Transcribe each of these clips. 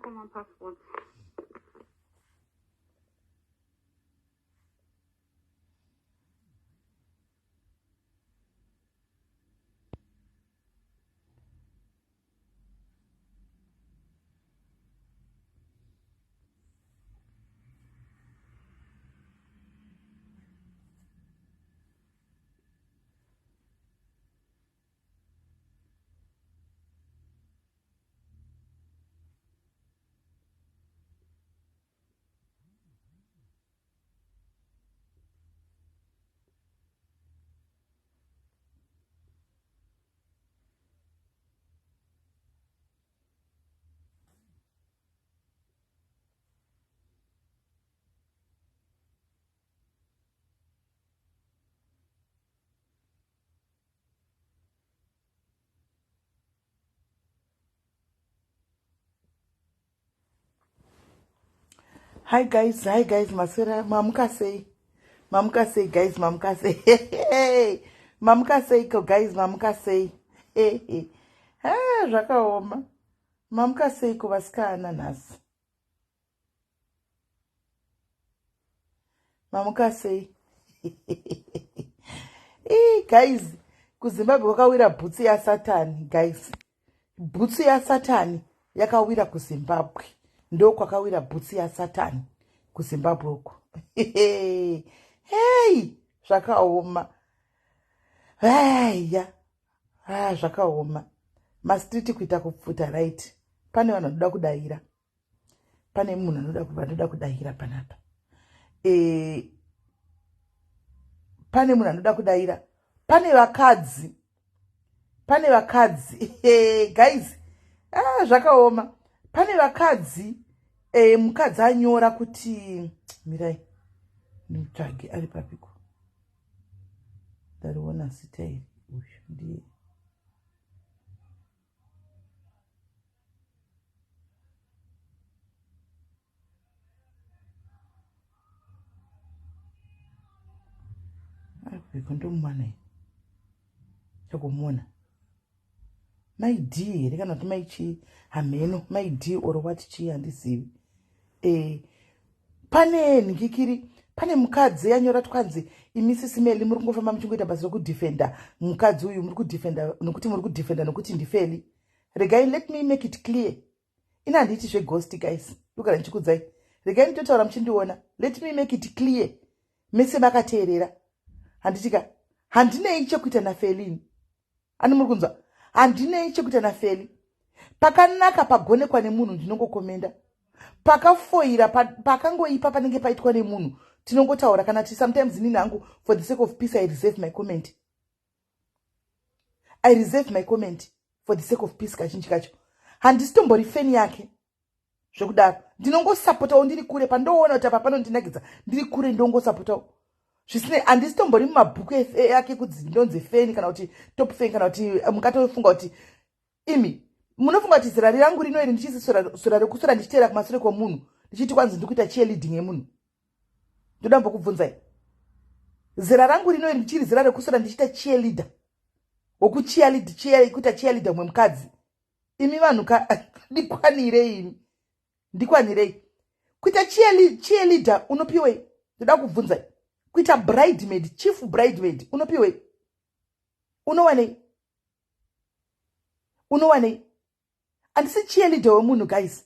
For mapassports. Hi guys, hi guys, maswera mamuka sei? Mamuka sei guys, mamuka sei? Mamuka sei ko guys, mamuka sei? Ah, zvakaoma. Mamuka sei ko vasikana nhasi? Mamuka sei? Ii guys, kuZimbabwe kwakawira bhutsu yaSatani guys. Bhutsu yaSatani yakawira kuZimbabwe. Ndo kwakawira bhutsu yaSatani kuZimbabwe uko. Hey, zvakaoma. Haya. Ah, zvakaoma. Mastreet kuita kupfuta right. Pane vanhu vanoda kudaira. Pane munhu anoda vanoda kudaira panapa. E, pane munhu anoda kudaira. Pane vakadzi. Pane vakadzi. Hey, guys. Ah, zvakaoma. Pane vakadzi. E, mukadzi anyora kuti mirai. Nditsvage ari papiko. Ndariona zita iri uyu ndiye. Arikuiko ndomwana iyi chakumuona mai d here kana kuti mai chii hameno mai d or what chii handizivi e, pane nhikikiri pane mukadzi yanyora twanzi imi sisimeli muri kungofamba muchingoita basa rekudefenda mukadzi uyu muri kudefenda nokuti muri kudefenda nokuti ndifeli regai let me make it clear ini handiiti zveghost guys ndogara ndichikudzai regai nditotaura muchindiona let me make it clear mese makateerera handitika handinei chekuita nafelini ani muri kunzwa handinei chekuita nafeli pakanaka pagonekwa nemunhu ndinongokomenda pakafoira pakangoipa panenge paitwa nemunhu tinongotaura kana ti sometimes inini hangu for the sake of peace I reserve my comment I reserve my comment for the sake of peace kazhinji kacho handisitombori feni yake zvekudaro ndinongosapotawo ndiri kure pandoona kuti apa panondinakidza ndiri kure ndongosapotawo zvisinei handisitombori mumabhuku ake kudzi ndonzi feni kana kuti top fen kana kuti mungatofunga kuti imi munofunga kuti zera rirangu rino iri ndichiswera rekuswera ndichiteera kumasure kwemunhu ndichiti kwanzi ndiri kuita cheerleading yemunhu ndoda mbokubvunzai zera rangu rino iri ndichiri zera rekuswera ndichiita cheerleader wokucheerlead kuita cheerleader mumwe mukadzi imi vanhu ka ndikwanirei imi ndikwanirei kuita cheerleader unopiwei ndoda kubvunzai kuita bridemaid chief bridemaid unopiwei unowanei unowanei handisi cheerleader wemunhu guys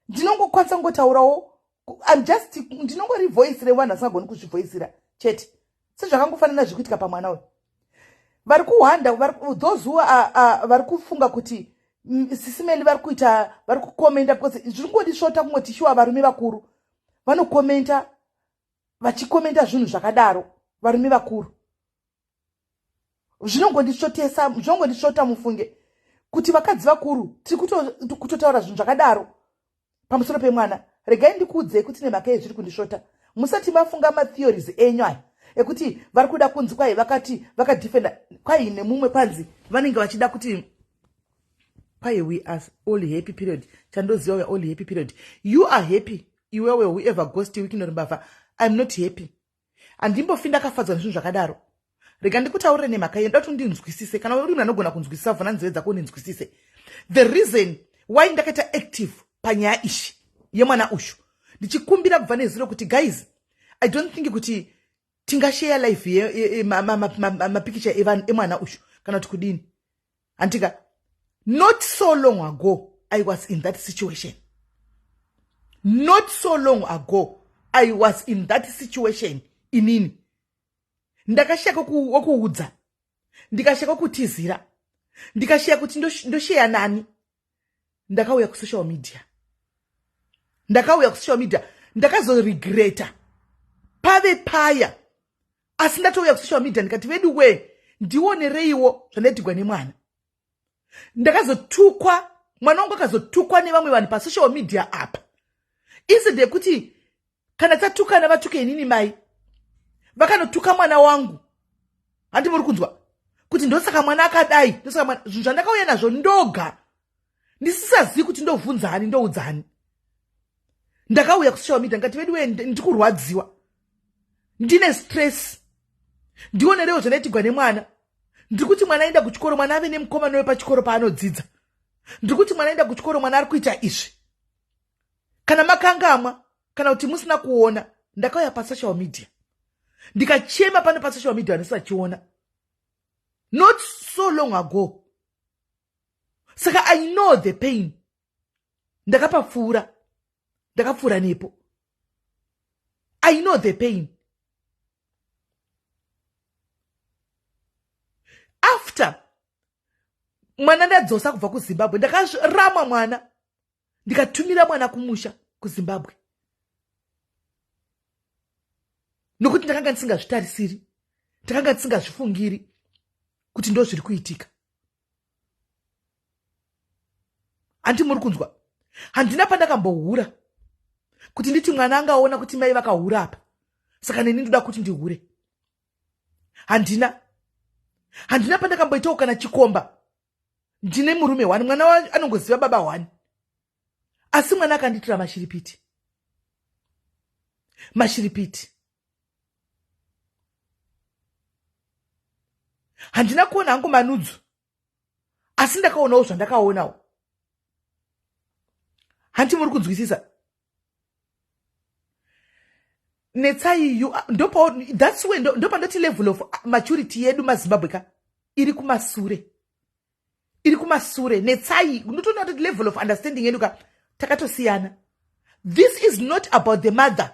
ndinongokwanisa kungotaurawo I'm just ndinongori voice revanhu vasingagoni kuzvivoisira chete sezvakangofanana zvikuitika pamwana uyu vari kuhwanda those who are vari kufunga kuti sisimeli vari kuita vari kukomenda because zviri kungodisvota kungoti shuwa varume vakuru vanokomenta vachikomenta zvinhu zvakadaro varume vakuru zvinongondisvotesa zvinongondisvota mufunge kuti vakadzi vakuru tiri kutotaura zvinhu zvakadaro pamusoro pemwana regai ndikuudzei kuti nemhaka yezviri kundisvota musati mafunga matheories enyu aya ekuti vari kuda kunzi kwai vakati vakadefenda kwai nemumwe kwanzi vanenge vachida kuti kwai we are all happy period chandoziva we are all happy period you are happy iwewe whoever ghost Wicknell mbavha I'm not happy handimbofi ndakafadzwa nezvinhu zvakadaro rega ndikutaurire nemhaka iyo ndoda kuti undinzwisise kana uri munhu anogona kunzwisisa vhuna nzeve dzako undinzwisise the reason why ndakaita active Panyaya ishi yemwana ushu, ndichikumbira kubva nezuro kuti, guys, I don't think kuti tingasheya live mapikicha emwana ushu kana kuti kudini, handika? Not so long ago I was in that situation. Not so long ago I was in that situation. Inini ndakashaya wokuudza, ndikashaya kutizira, ndikashiya kuti ndosheya nani. Ndakauya kusocial media, ndakauya kusocial media, ndakazoregreta pave paya, asi ndatouya kusocial media ndikati, "Vedu we, ndionereiwo zvandaitigwa nemwana." Ndakazotukwa, mwana wangu akazotukwa nevamwe vanhu pasocial media apa. Instead yekuti kana tatukana vatuke inini mai, vakanotuka mwana wangu. Handi muri kunzwa kuti ndosaka mwana akadai, ndosaka mwana zvinhu zvandakauya nazvo ndoga, ndisisazivi kuti ndovhunzani, ndoudzani. Ndakauya kusocial media ndikati, "Vedu we, ndikurwadziwa, ndine stress, ndionerewo zvandaitigwa nemwana. Ndiri kuti mwana aenda kuchikoro, mwana ave nemukomana wepachikoro paanodzidza. Ndiri kuti mwana aenda kuchikoro, mwana ari kuita izvi." Kana makangamwa kana kuti musina kuona, ndakauya pasocial media ndikachema pano pasocial media, vanhu vachiona, not so long ago. Saka I know the pain. Ndakapapfuura, ndakapfuura nepo. I know the pain. After mwana ndadzosa kubva kuZimbabwe, ndakaramwa mwana, ndikatumira mwana kumusha kuZimbabwe nokuti ndakanga ndisingazvitarisiri, ndakanga ndisingazvifungiri kuti ndo zviri kuitika. Handi muri kunzwa? Handina pandakambohura kuti nditi mwana angaona kuti mai vakahura apa, saka neni ndoda kuti ndihure. Handina pandakamboitawo kana chikomba. Ndine murume one, mwana anongoziva baba one, asi mwana akandiitira mashiripiti, mashiripiti. Handina kuona hangu manudzu, asi ndakaonawo zvandakaonawo. Hanti muri kunzwisisa? Netsai, ndopa, that's when ndopandoti level of maturity yedu maZimbabwe ka iri kumasure, iri kumasure. Netsai, unotoona kuti level of understanding yedu ka takatosiyana. This is not about the mother,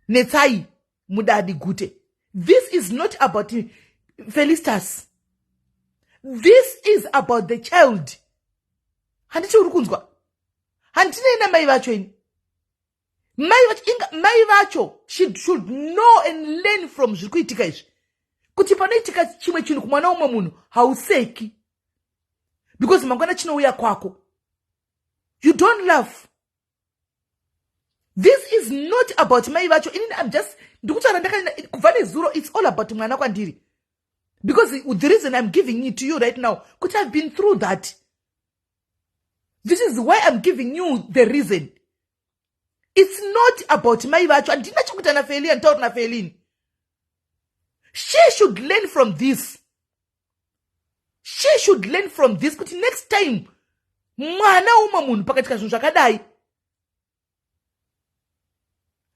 Netsai Mudadi Gute. This is not about Felistas. This is about the child. Handiti uri kunzwa? Handinei namai vacho ini. Mai vacho inga mai vacho, she should know and learn from zviri kuitika izvi, kuti panoitika chimwe chinhu kumwana umwe munhu, hauseki, because mangwana chinouya kwako. You don't love. This is not about mai vacho. Inini I'm just, ndikutaura kubva nezuro, it's all about mwana kwandiri, because the reason I'm giving it to you right now kuti I've been through that. This is why I'm giving you the reason. It's not about mai vacho. Handina chekuita naFeli, handitauri naFelini. She should learn from this. She should learn from this kuti next time mwana umwe munhu pakaitika zvinhu zvakadai,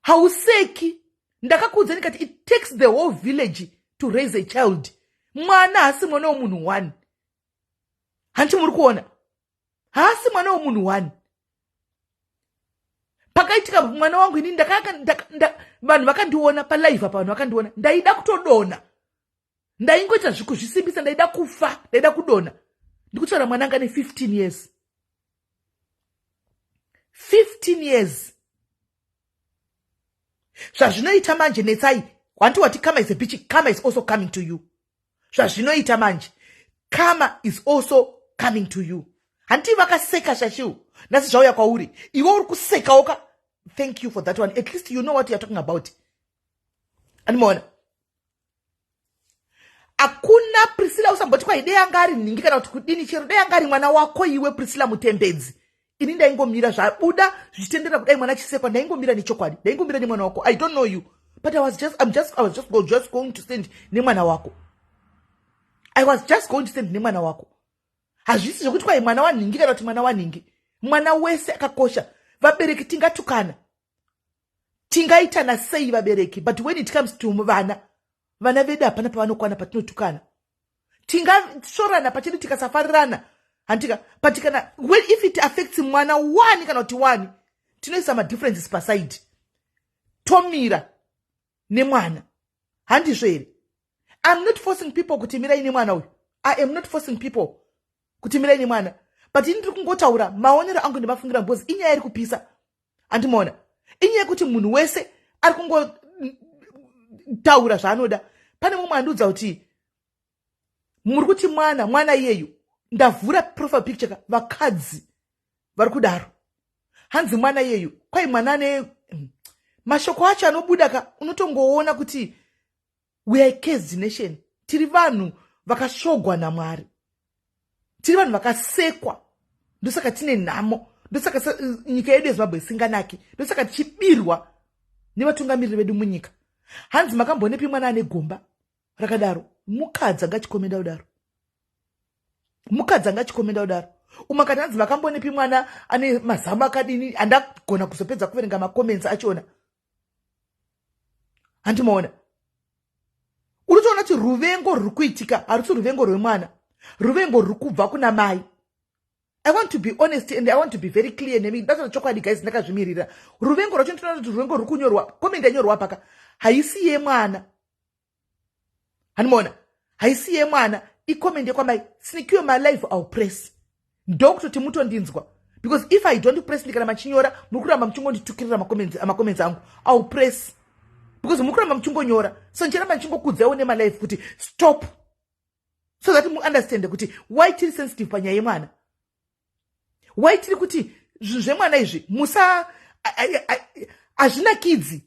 hauseki. Ndakakuudza ndikati it takes the whole village to raise a child. Mwana haasi mwana womunhu one. Hanti muri kuona? Haasi mwana womunhu one. Pakaitika mwana wangu inini, vanhu vakandiona palive apa, vanhu vakandiona ndaida kutodonha, ndaingoita zvikuzvisimbisa, ndaida kufa, ndaida kudonha. Ndikutaura mwana anga ne15 years, 15 years. Zvazvinoita manje, Netsai, wanti wati karma is a bitch, karma is also coming to you. Zvazvinoita manje, karma is also coming to you. Handii vakaseka shashiu, nhasi zvauya kwauri iwe uri kusekawo ka. Thank you for that one. At least you know what you are talking about. Animaona, hakuna Priscilla, usamboti kwai dei anga ari nhingi kana kuti kudini. Chero dei anga ari mwana wako iwe, Priscilla Mutembedzi, ini ndaingomira. Zvabuda zvichitendera kudai, mwana achisekwa, ndaingomira nechokwadi, ndaingomira nemwana wako. I don't know you, but I was just going to stand nemwana wako. I was just going to stand nemwana wako. Hazvisi zvekuti kwai mwana wanhingi kana kuti mwana wanhingi. Mwana wese akakosha. Vabereki tingatukana, tingaitana sei vabereki, but when it comes to vana, vana vedu hapana pavanokwana patinotukana. Tingasvorana pachedu, tikasafarirana, handika, but kana when if it affects mwana wani kana kuti wani, tinoisa madifferences paside, tomira nemwana, handizvo here? I'm not forcing people kuti mirai nemwana uyu. I am not forcing people kuti mirai nemwana, but ini ndiri kungotaura maonero angu nemafungira, because inyaya iri kupisa, handimaona? Inyaya yekuti munhu wese ari kungotaura zvaanoda. Pane mumwe andiudza kuti muri kuti mwana, mwana iyeyu, ndavhura profile picture ka, vakadzi vari kudaro, hanzi mwana iyeyu, kwai mwana ane mashoko acho anobuda ka, unotongoona kuti we are a cursed nation. Tiri vanhu vakashogwa naMwari, tiri vanhu vakasekwa. Ndosaka tine nhamo, ndosaka nyika yedu yeZimbabwe isinganaki, ndosaka tichibirwa nevatungamiriri vedu munyika. Hanzi makambonepi mwana ane gomba rakadaro? Mukadzi angachikomenda kudaro, mukadzi angachikomenda kudaro. Umwe akati hanzi makambonepi mwana ane mazamu akadini? Handagona kuzopedza kuverenga macomments achona, handimaona? Unotoona kuti ruvengo ruri kuitika harusi ruvengo rwemwana, ruvengo ruri kubva kuna mai. I want to be honest and I want to be very clear nemi. Ndataura chokwadi, guys, ndakazvimirira. Ruvengo rwacho, ndinoona kuti ruvengo ruri kunyorwa, comment yanyorwa paka haisi yemwana, handimaona? Haisi yemwana, icomment yekwamai. Sinikiwe malive, I'll press, ndokutoti mutondinzwa, because if I don't press, ndikana machinyora, muri kuramba muchingonditukirira macomments angu. I'll press because muri kuramba muchingonyora, so ndichiramba ndichingokudzaiwo nemalive kuti stop, so that muunderstande kuti why tiri sensitive panyaya yemwana, why tiri kuti zvinhu zvemwana izvi musa hazvinakidzi.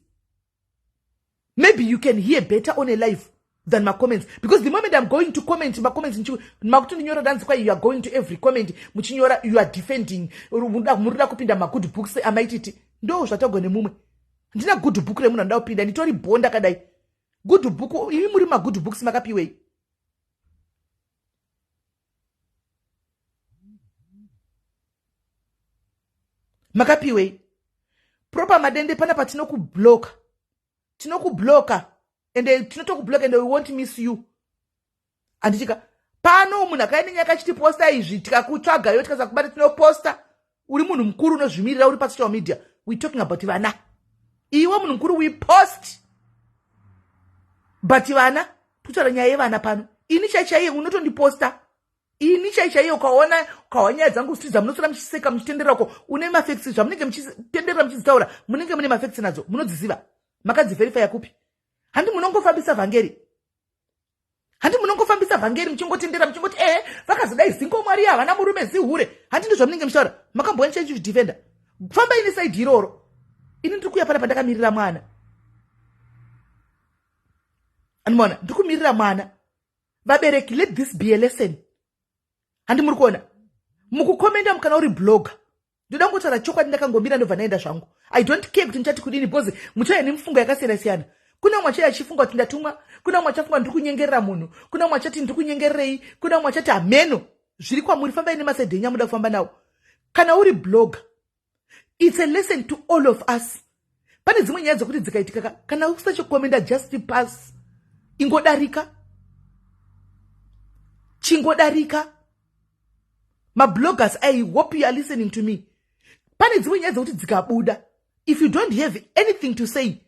Maybe you can hear better on a live than macomments, because the moment I'm going to comment macomments, makuti ndinyora danzi kwai you are going to every comment muchinyora, you are defending, murida kupinda magood books amaititi. Ndo zvatagwa nemumwe. Ndina good book remunhu anoda kupinda, nditori bhonda kadai good book. Imi muri magood books makapiwei? Makapiwei? Proper Madende, panapa tinokubloka, tinokubloka, ende tinotokubloka, ende we won't miss you, handitika? Pano munhu akaenda nyaka achitiposta izvi, tikakutsvagayo, tikasakubata, tinoposta. Uri munhu mukuru unozvimirira, uri pasocial media. We talking about vana. Iwe munhu mukuru, we post, but vana, kutaura nyaya yevana pano. Ini chai chaiye unotondiposta, ini chai chaiye ukaona, ukawa nyaya dzangu siri dzamunosora muchiseka muchitenderako, une mafacts. Zvamunenge muchitenderera muchidzitaura, munenge mune mafacts nadzo, munodziziva, makadziverifya kupi? Handi munongofambisa vhangeri? Handi munongofambisa vhangeri muchingotendera, muchingoti ehe, vakazodai, zingo Mwari havana murume, zihure? Handi ndi zvamunenge muchitaura? Makamboona chaichizvidefenda? Fambai neside iroro. Ini ndiri kuuya pana pandakamirira mwana, andimaona? Ndiri kumirira mwana. Vabereki, let this be a lesson. Handi muri kuona mukukomenda? Mukana uri blogger, ndoda kungotaura chokwadi ndakangomira, ndobva ndaenda zvangu. I don't care kuti muchati kudini, because muchauya nemifungo yakasiyana siyana. Kuna umwe achauya achifunga kuti ndatumwa, kuna umwe achafunga ndiri kunyengerera munhu, kuna umwe achati ndiri kunyengererei, kuna umwe achati hameno. Zviri kwamuri, fambai nemasaidhi enyu amuda kufamba nawo. Kana uri blogger, it's a lesson to all of us. Pane dzimwe nyaya dzekuti dzikaitika, kana usachikomenda, just pass, ingodarika, chingodarika. Mabloggers, I hope you are listening to me. Pane dzimwe nyaya dzekuti dzikabuda, if you don't have anything to say,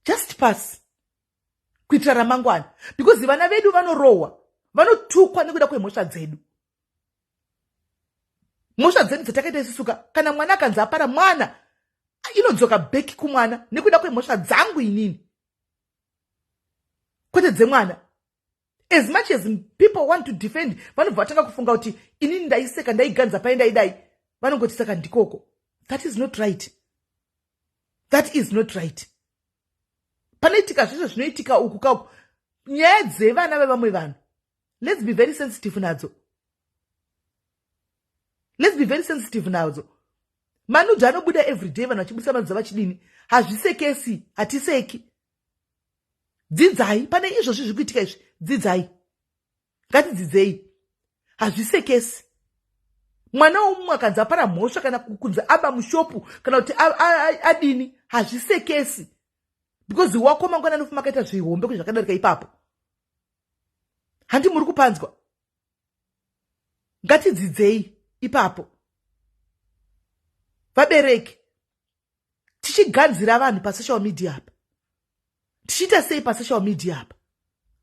just pass, kuitira ramangwana, because vana vedu vanorohwa, vanotukwa nekuda kwemhosva dzedu, mhosva dzedu dzatakaita isusuka. Kana mwana akanzi apara, mwana inodzoka back kumwana nekuda kwemhosva dzangu inini, kwete dzemwana. As much as people want to defend, vanobva vatanga kufunga kuti inini ndaiseka, ndaiganza pai, ndaidai, vanongoti saka ndikoko. That is not right, that is not right. Panoitika zvizvo zvinoitika uku kauku, nyaya dzevana vevamwe vanhu, let's be very sensitive nadzo, let's be very sensitive nadzo. Manudes anobuda everyday, vanhu vachibudisa manudes vachidini, hazvisekesi, hatiseki. Dzidzai pane izvozvi zviri kuitika izvi, dzidzai, ngatidzidzei. Hazvisekesi. Mwana womumwe akanzi apara mhosva kana kunzi aba mushopu kana kuti adini, hazvisekesi, because wako mangwana anofuma akaita zvihombe zvakadarika ipapo. Handi muri kupanzwa? Ngatidzidzei ipapo, vabereki. Tichigadzira vanhu pasocial media apa, tichiita sei pasocial media apa,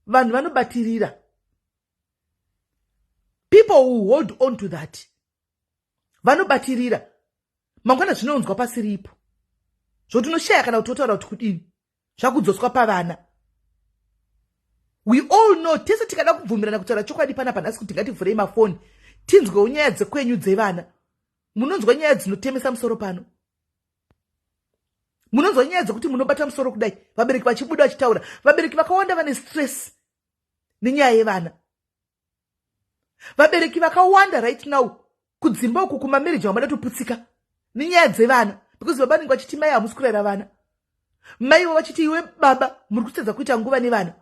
vanhu vanobatirira. People who hold on to that, vanobatirira. Mangwana zvinounzwa pasiripo, zvokuti unoshaya kana kuti wotaura kuti kudini. Zvakudzoswa pavana. We all know, tese tikada kubvumirana kutaura chokwadi panapa nhasi, kuti ngativhurei mafoni tinzwewo nyaya dzekwenyu dzevana. Munonzwa nyaya dzinotemesa musoro pano. Munonzwa nyaya dzekuti munobata musoro kudai, vabereki vachibuda vachitaura. Vabereki vakawanda vane stress nenyaya yevana. Vabereki vakawanda right now kudzimba uku, kumamarriage, vamada toputsika nenyaya dzevana, because baba vanenge vachiti, "Mai, hamusi kurayira vana." Maivo vachiti, "Iwe baba, muri kutadza kuita nguva nevana."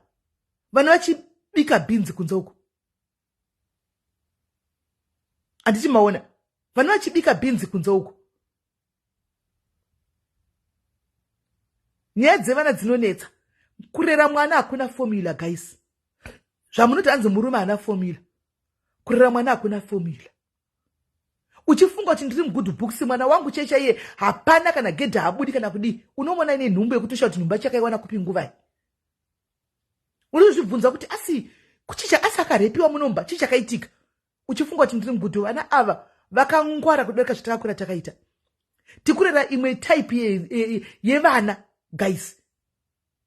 Vana vachibika bhinzi kunze uku. Handiti maona vana vachibika bhinzi kunze uku? Nyaya dzevana dzinonetsa. Kurera mwana hakuna formula, guys. Zvamunoti hanzi murume haana formula, kurera mwana hakuna formula. Uchifunga kuti ndiri mugood books, mwana wangu chaichaiye hapana kana gedha habudi kana kudii, unomona ine nhumbu yekuti usha kuti nhumbu achakaiwana kupi nguvai. Unozvibvunza kuti asi chicha asi akarepiwa munomba, chii chakaitika? Uchifunga kuti ndiri mugood. Vana ava vakangwara kudarika zvatakakura takaita. Tikurera imwe type yevana guys.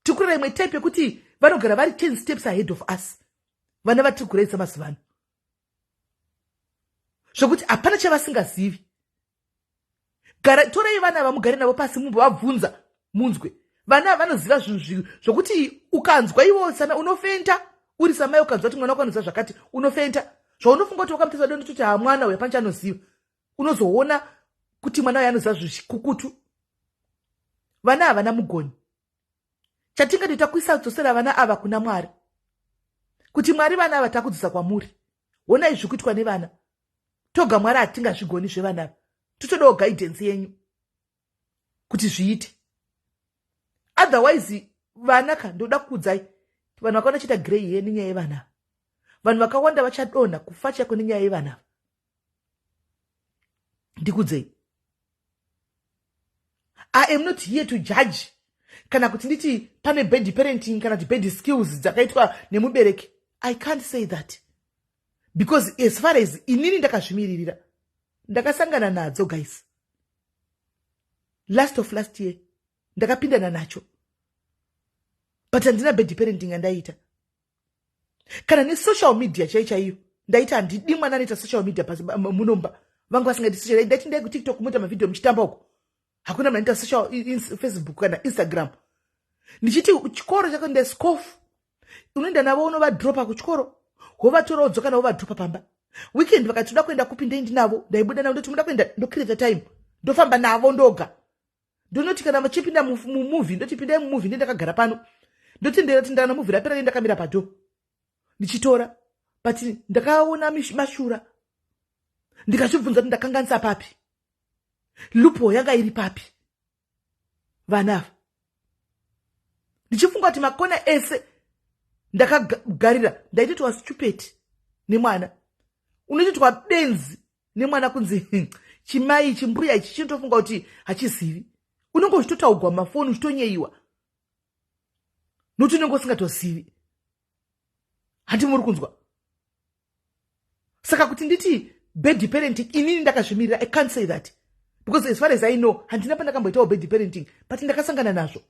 Tikurera imwe type yekuti vanogara vari 10 steps ahead of us. Vana vatiri kureisa mazuva ano, zvokuti hapana chavasingazivi. Gara, torai vana vamugare navo pasi, mumbovabvunza munzwe. Vana vanoziva zvinhu zvokuti ukanzwa iwo sana unofenta. Uri samai, ukanzwa kuti mwana wako anoziva zvakati, unofenta. Zvaunofunga kuti wakamutesa dondo toti, "Ha, mwana uyu hapana chaanoziva," unozoona kuti mwana uyu anoziva zvikukutu. Vana havana mugoni. Chatingatoita kuisadzosera vana ava kuna Mwari, kuti, "Mwari, vana ava takudzisa kwamuri. Honai zviri kuitwa nevana. Toga, Mwari, hatingazvigoni zvevana ava. Totodawo guidance yenyu kuti zviite." Otherwise vana ka, ndoda kukudzai, vanhu vakawanda chiita grey hair nenyaya yevana. Vanhu vakawanda vachadonha kufa chaiko nenyaya yevana. Ndikudzei, I am not here to judge kana kuti nditi pane bad parenting kana kuti bad skills dzakaitwa nemubereki. I can't say that, because as far as inini ndakazvimiririra, ndakasangana nadzo, guys. Last of last year ndakapindana nacho, but handina bad parenting andaita kana nesocial media chai chaiyo. Ndaiti handidi mwana anoita social media munomba. Vanga vasingadi social. Ndaiti ndai kuTikTok, muita mavhidhiyo muchitamba uko. Hakuna munhu anoita social, Facebook kana Instagram. Ndichiti chikoro chako ndescof, unoenda navo, unovadropa kuchikoro, wovatora, wodzoka navo, vadropa pamba. Weekend vakati toda kuenda kupi, ndeindi navo, ndaibuda navo. Ndoti muda kuenda, ndocreata time, ndofamba navo ndoga. Ndonoti kana vachipinda mumovie, ndoti pindai mumovie, ndendakagara pano, ndotendera tendera movie rapera, nendakamira padoor ndichitora. But ndakaona mashura, ndikazvibvunza kuti ndakanganisa papi, loophole yanga iri papi. Vana ava, ndichifunga kuti makona ese ndakagarira, ndaitotwa stupid nemwana, unoitotwa benzi nemwana, kunzi chimai chimbuya ichi chinotofunga kuti hachizivi. Unenge uchitotaugwa mumafoni, uchitonyeyiwa nokuti unenge usingatozivi. Handi muri kunzwa? Saka kuti nditi bad parenting, inini ndakazvimirira, I can't say that, because as far as I know, handina pandakamboitawo bad parenting, but ndakasangana nazvo.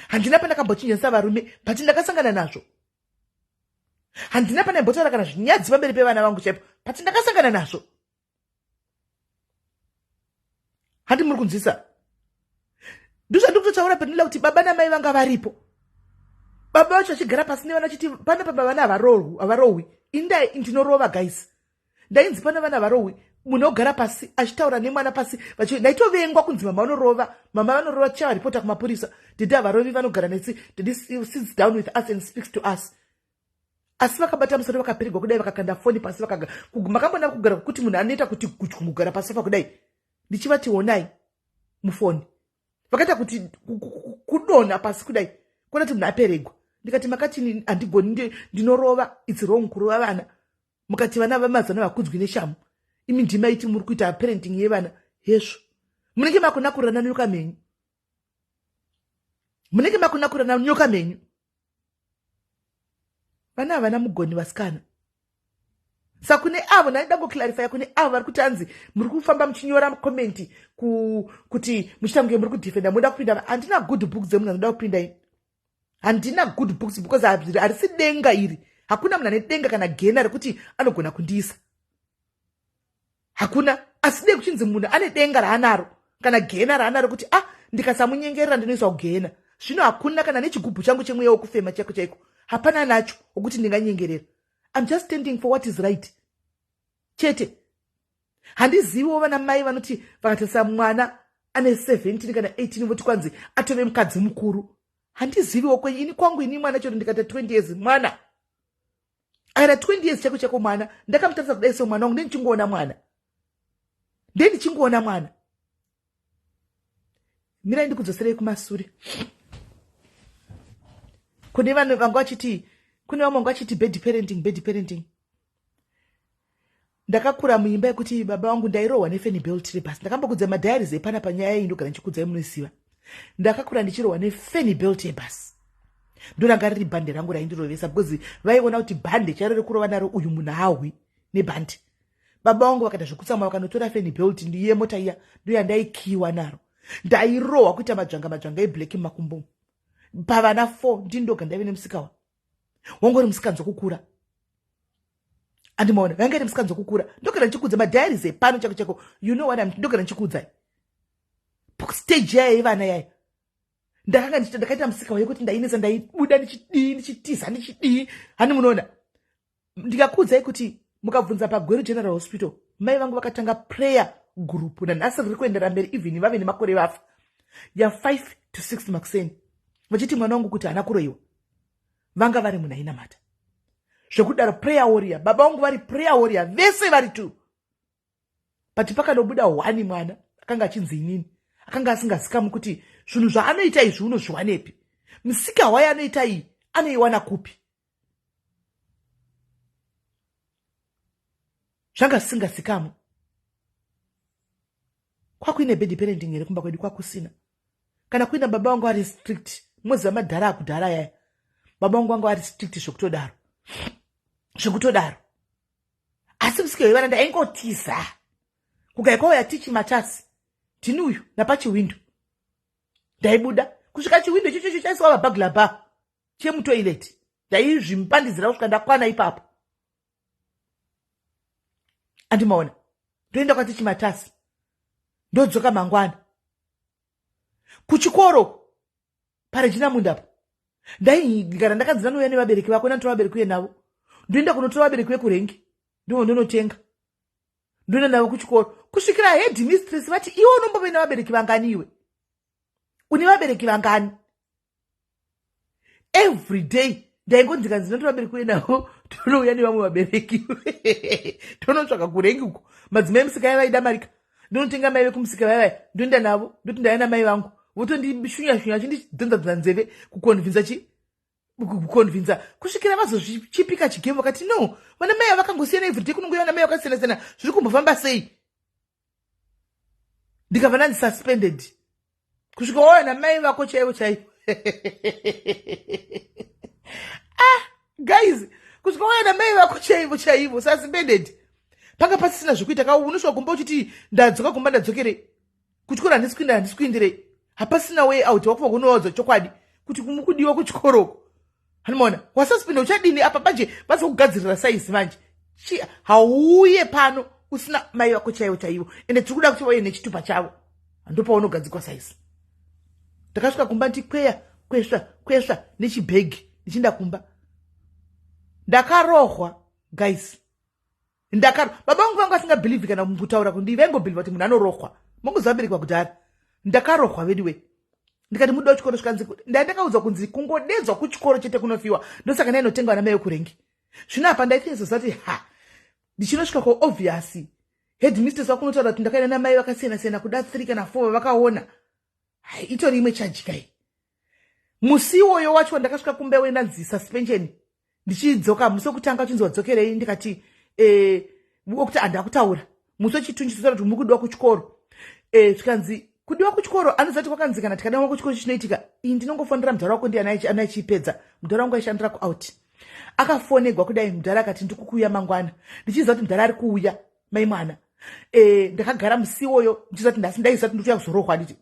Handina pandakambochinjanisa varume, but ndakasangana nazvo. Handina pandaimbotaura kana zvinyadzi pamberi pevana vangu chaipo, but ndakasangana nazvo. Handi muri kunzwisa? Ndozvandiri kutotaura penila kuti baba namai vanga varipo, baba vacho vachigara pasi nevana vachiti pana baba, vana havarohwi. Indai ndinorova, guys. Ndainzi pana vana havarohwi. Munhu ogara pasi achitaura nemwana pasi. Ndaitovengwa kunzi mama vanorova, mama vanorova, tichavaripota kumapurisa. Daddy havarovi, vanogara netsi. Daddy sits down with us and speaks to us. Asi vakabata musoro, vakapererwa kudai, vakakanda foni pasi, vakaga makambona kugara kuti munhu anoita kuti gutyu kugara pasofa kudai. Ndichivati, "Onai mufoni." Vakaita kuti kudonha pasi kudai, kuona kuti munhu aperegwa. Ndikati, "Makati handigoni, ndinorova. It's wrong kurova vana. Mukati vana vamazana vakudzwi neshamu. Imi ndimaiti muri kuita parenting yevana. Hezvo, munenge makunakurana nyoka menyu, munenge makunakurana nyoka menyu. Vana havana mugoni, vasikana." Saka kune avo, ndaida kungoclarifya kune avo vari kuti hanzi muri kufamba muchinyora comment kuti muchiita kunge muri kudefenda, munoda kupinda. Handina good books dzemunhu anoda kupinda ini. Handina good books because harisi denga iri. Hakuna munhu ane denga kana gena rekuti anogona kundiisa, hakuna. Asi dei kuchinzi munhu ane denga raanaro kana gena raanaro kuti, "Ah, ndikasamunyengerera ndinoiswa kugena." Zvino hakuna kana nechigubhu changu chemweya wokufema chaiko chaiko, hapana nacho wokuti ndinganyengerera. I'm just standing for what is right chete. Handiziviwo vana mai vanoti vakatarisa mwana ane 17 kana 18 voti kwanzi atove mukadzi mukuru. Handiziviwo kwenye. Ini kwangu, ini mwana chero ndikaita 20 years, mwana aina 20 years chako chako mwana. Ndakamutarisa kudai semwana wangu, ndendichingoona mwana, ndendichingoona mwana. Mirai ndikudzoserei kumasure. Kune vanhu vanga vachiti, kune vamwe vanga vachiti bad parenting, bad parenting. Ndakakura muimba yekuti baba vangu, ndairohwa nefanny belt rebhasi. Ndakambokudza madiaries epana panyaya iyi, ndogara ndichikudzai, munoziva. Ndakakura ndichirohwa nefanny belt yebhasi. Ndoranga riri bhande rangu raindirovesa because vaiona kuti bhande chairo rekurova naro, uyu munhu haahwi nebhande. Baba vangu vakaita zvekutsamwa, vakanotora fanny belt yemota iya, ndoyandaikiwa naro. Ndairohwa kuita madzvanga madzvanga eblack mumakumbo. Pavana 4, ndindoga ndaive nemusikawa wangori musikanzwa kukura. Andimaona vanga iri musikanzwa kukura. Ndogara ndichikudza madiaries epano chako chako, you know what I'm, ndogara ndichikuudzai stage yaya yevana yaya. Ndakanga ndakaita musika wekuti ndainesa, ndaibuda ndichidii, ndichitiza, ndichidii. Hani munoona, ndikakuudzai kuti mukabvunza paGweru General Hospital, mai vangu vakatanga prayer group, nanhasi riri kuendera mberi, even vave nemakore vafa, ya5 to 6 makuseni, vachiti mwana wangu kuti haana kuroyiwa. Vanga vari munhu ainamata zvekudaro, prayer warrior. Baba vangu vari prayer warrior, vese vari two. But pakanobuda one mwana akanga achinzi inini, akanga asingazikami kuti zvinhu zvaanoita izvi unozviwanepi, musika hwai anoita iyi anoiwana kupi. Zvanga zvisingazikamwi. Kwakuine bad parenting here kumba kwedu? Kwakusina. Kana kuina, baba vangu vari strict. Moziva madhara akudhara yaya. Baba vangu vanga vari strict zvekutodaro, zvekutodaro. Asi musika wevana ndaingotiza. Kugai kwauya tichi matasi, ndini uyu napachiwindo. Ndaibuda kusvika chiwindo ichocho chaiswa maburglar bar chemutoilet. Ndaizvimbandidzira kusvika ndakwana ipapo. Andimaona, ndoenda kwatichi matasi, ndodzoka mangwana. Kuchikoro paRegina Mundapo, ndaigara ndakanzi nanouya nevabereki vako, nanotora vabereki uye navo. Ndoenda kunotora vabereki vekurengi, ndivo ndonotenga, ndoenda navo kuchikoro, kusvikira head mistress vati, "Iwe unombove nevabereki vangani? Iwe une vabereki vangani?" Every day ndaingonzi kanzi notora vabereki uye navo, tonouya nevamwe vabereki, tonotsvaka kurengi uko. Madzimai musika vaida marika, ndonotenga mai vekumusika vaivai, ndoenda navo, ndoti ndaya namai vangu. Votondishunya shunya, vachindidhonza nzeve, kuconvinza chi kuconvinza, kusvikira vazozvichipika chigame. Vakati, "No, vana mai vakangosiyana everyday, kunongouya vana mai vakasiyana siyana, zviri kumbofamba sei?" Ndikabva ndanzi suspended kusvika wauya namai vako chaivo chaivo. Ah guys, kusvika wauya namai vako chaivo chaivo, suspended. Panga pasisina zvekuita ka. Unosvika kumba uchiti, "Ndadzoka kumba, ndadzokerei kuchikoro? Handisi kuinda, handisi kuindirei." Hapasina way out. Wakufa kunowadza chokwadi kuti kumukudiwa kuchikoroko. Hanimaona, wasuspenda, uchadini apa? Manje vazokugadzirira saizi manje, hauye pano usina mai vako chaivo chaivo, ende tiri kuda kuti vauye nechitupa chavo, ndopaunogadzikwa saizi. Ndakasvika kumba ndikweya kwesva kwesva nechibhegi, ndichinda kumba. Ndakarohwa guys, ndakaro. Baba vangu vanga vasingabelieve kana kutaura kundi, vaingobelieva kuti munhu anorohwa, mongoziva vabereki vakudhara. Ndakarohwa vediwe. Ndikati muda kuchikoro, svikanzi ndakaudzwa kunzi kungodedzwa kuchikoro chete kunofiwa. Ndosaka ndainotenga vana mai vekurengi. Zvino apa ndaitozoziva kuti ha, ndichinosvika kuobvious headmistress vakunotaura kuti ndakaenda namai vakasiyana siyana kuda 3 kana 4 vavakaona. Hai, itori imwe charge kai. Musi iwoyo wacho ndakasvika kumba iwe, ndanzi suspension. Ndichidzoka musi wekutanga, uchinzi wadzokerei? Ndikati wokuti handakutaura. Musi wechitunji kuti muri kudiwa kuchikoro. Zvikanzi kudiwa kuchikoro, anoziva kuti kwakanzi kana tikadiwa kuchikoro chinoitika. Iyi ndinongofonera mudhara wako, ndiye ana achiipedza. Mudhara wangu aishandira kuout, akafonegwa kudai. Mudhara akati, "Ndikukuuya mangwana." Ndichiziva kuti mudhara ari kuuya, mai mwana. Ndakagara musi iwoyo ndichiziva kuti nhasi, ndaiziva kuti ndikuuya kuzorohwa. Nditi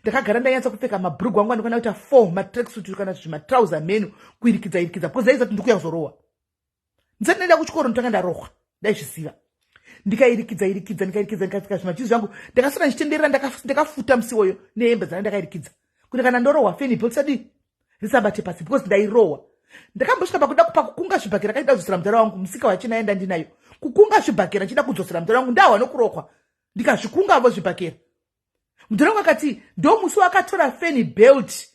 ndakagara ndanyatsa kupfeka mabhurugu angu andikwana kuita four matracksuit kana zvimatrauser menu, kuirikidza irikidza, because ndaiziva kuti ndikuuya kuzorohwa. Ndisati ndaenda kuchikoro, ndotanga ndarohwa, ndaizviziva. Ndikairikidza irikidza, ndikairikidza, ndikapfeka zvimachizi zvangu. Ndakasara ndichitenderera, ndakafuta musi iwoyo nehembe dzana ndakairikidza kuti kana ndorohwa, fanny belt sadii risabate pasi, because ndairohwa. Ndakambosvika pakuda pakukunga zvibhakera, kaida kudzosera mudhara wangu musika wachina yaenda ndinayo, kukunga zvibhakera nchida kudzosera mudhara wangu, ndahwa nokurohwa. Ndikazvikungavo zvibhakera. Mudhara wangu akati, ndo musi wakatora fanny belt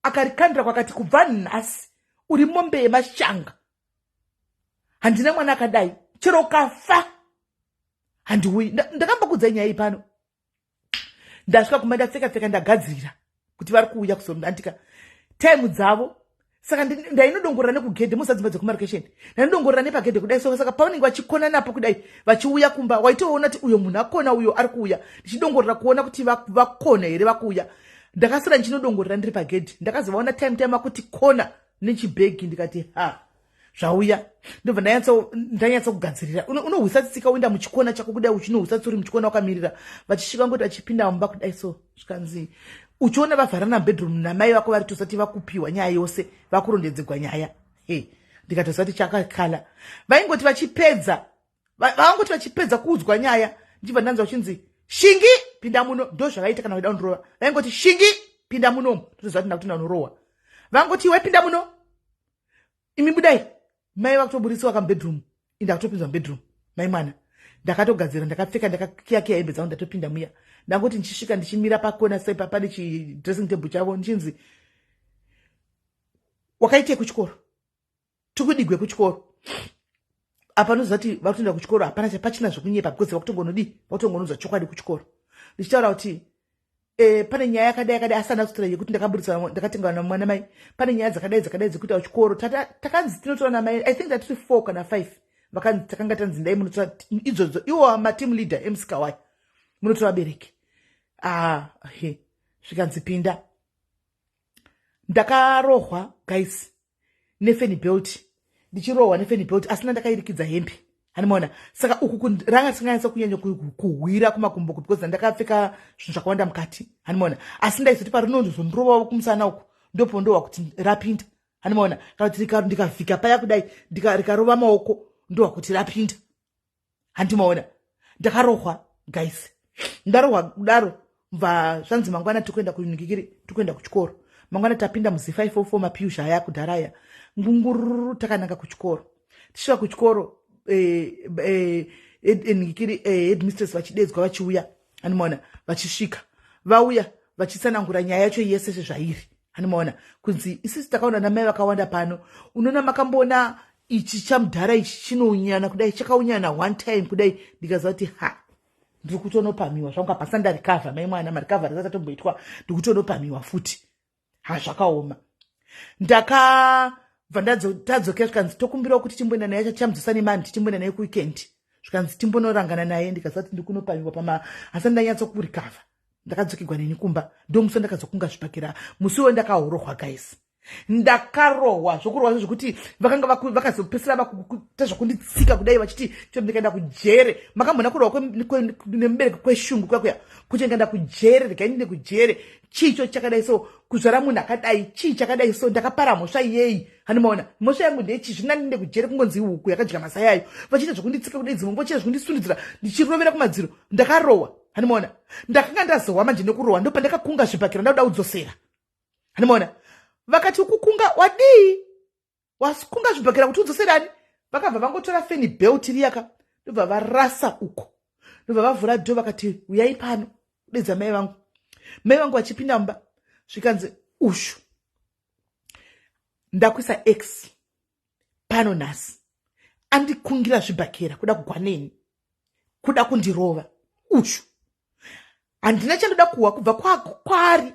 akarikandira, kwakati, "Kubva nhasi uri mombe yemashanga. Handina mwana akadai. Chero ukafa handiuyi." Ndakambokudzai nyaya iyi pano. Ndasvika kumba, ndapfeka pfeka, ndagadzirira kuti vari kuuya kuzondandika time dzavo. Saka ndainodongorera nekugedhe musa dzimba dzekumarokesheni, ndainodongorera nepagedhe kudai. So saka pavanenge vachikona napo kudai vachiuya kumba, waitoona kuti uyo munhu akona, uyo ari kuuya. Ndichidongorera kuona kuti vakona here vakuuya. Ndakasira ndichinodongorera ndiri pagedhi. Ndakazovaona time akuti kona nechibhegi. Ndikati, "Ha, zvauya." Ndobva ndanyatsa kugadzirira. Unohwisa tsika, uenda muchikona chako kudai, uchinohwisa tsuri muchikona, wakamirira vachisvika. Ngoti vachipinda mumba kudai, so zvikanzi, uchiona vavharana mubedroom namai vako vari tosati vakupiwa nyaya yose, vakurondedzegwa nyaya. He, ndikatoziva kuti chakakala. Vaingoti vachipedza, vangoti vachipedza kuudzwa nyaya, ndichibva ndanzwa uchinzi, "Shingi, pinda muno." Ndo zvavaita kana vaida kundorova, vaingoti, "Shingi, pinda munomu." Totoziva kuti ndakuti ndanorohwa. Vangoti, "Iwe, pinda muno, imi budai." Mai vakutoburisiwa kamubedroom, indakutopinzwa mubedroom. Mai mwana, ndakatogadzira, ndakapfeka, ndakakiyakiya hembe dzangu, ndatopinda muya. Ndangoti ndichisvika, ndichimira pakona sepa pane chidressing table chavo, ndichinzi, "Wakaitei kuchikoro? Tikudigwe kuchikoro." Apa noziva kuti vakutoenda kuchikoro, hapana chapachina zvokunyepa, because vakutongonodi, vakutongononzwa chokwadi kuchikoro. Ndichitaura kuti pane nyaya yakadai yakadai, asi handina kuzotaura yekuti ndakaburitsa, ndakatenga namwana mai. Pane nyaya dzakadai dzakadai dzekuita kuchikoro. Takanzi tinotora namai, I think tatiri four kana five, vakanzi takanga tanzi ndai munotora idzodzo, iwo mateam leader emusikawai, munotora vabereki. Ah, he, zvikanzi pinda. Ndakarohwa, guys, nefanny belt. Ndichirohwa nefanny belt, asina ndakairikidza hembe, handimaona. Saka uku ranga risinganyatsa kunyanya kuhwira kumakumbo, because ndakapfeka zvinhu zvakawanda mukati, handimaona. Asi ndaizoti parinondozondirovawo kumusana uku, ndopondohwa kuti rapinda, handimaona. Kana kuti ndikavhika paya kudai, rikarova maoko, ndohwa kuti rapinda, handimaona. Ndakarohwa, guys. Ndarohwa kudaro, mva zvanzi mangwana tikuenda kunikikiri, tikuenda kuchikoro mangwana. Tapinda muzi 504 mapiyusha aya kudharaya, ngungururu, takananga kuchikoro. Tisvika kuchikoro, nikikiri, headmistress vachidedzwa, vachiuya, handimaona. Vachisvika, vauya vachitsanangura nyaya yacho yese sezvairi, handimaona. Kunzi isusu takaona namai vakawanda pano. Unoona, makamboona ichi chamudhara ichi chinounyana kudai, chakaunyana one time kudai. Ndikaziva kuti ha, ndiri kutonopamiwa zvangu. Hapasina ndarecover, mai mwana, marecovery asati atomboitwa, ndiri kutonopamiwa futi. Ha, zvakaoma. Ndakabva tadzokera, zvikanzi tokumbirawo kuti timboenda naye, chamudzosa nemandi, timboenda naye kuweekend. Zvikanzi timbonorangana naye. Ndikaziva kuti ndiri kunopamiwa pama hasati ndanyatsokurecover. Ndakadzokegwa neni kumba. Ndomusi wandakazokunga zvipakira. Musi iwoyo ndakahorohwa, guys. Ndakarohwa zvokurohwa zvekuti vakanga vakazopedzisira vakuita zvokunditsika kudai, vachiti chero ndikaenda kujere. Makambona kurohwa nemubereki kweshungu kuya kuya, kuti ndikaenda kujere, regai ndinde kujere. Chicho chakadai so, kuzvara munhu akadai, chii chakadai so? Ndakapara mhosva yei? Handimaona, mhosva yangu ndechi? Zvina ndinde kujere, kungonzi huku yakadya masai ayo. Vachiita zvokunditsika kudai, dzimwe nguva chiita zvokundisundidzira, ndichirovera kumadziro. Ndakarohwa, handimaona. Ndakanga ndazohwa manje nekurohwa, ndopandakakunga zvibhakera, ndakuda kudzosera, handimaona. Vakati, "Ukukunga wadii? Wakunga zvibhakera kuti udzoserani?" Vakabva vangotora fanny belt riyaka, ndobva varasa uko, ndobva vavhura door, vakati, "Uyai pano." Kudedza mai vangu. Mai vangu vachipinda mumba, zvikanzi, "Ushu ndakuisa x pano nhasi." Andikungira zvibhakera kuda kugwa neni, kuda kundirova uyu. Handina chandoda kuhwa kubva kwaari,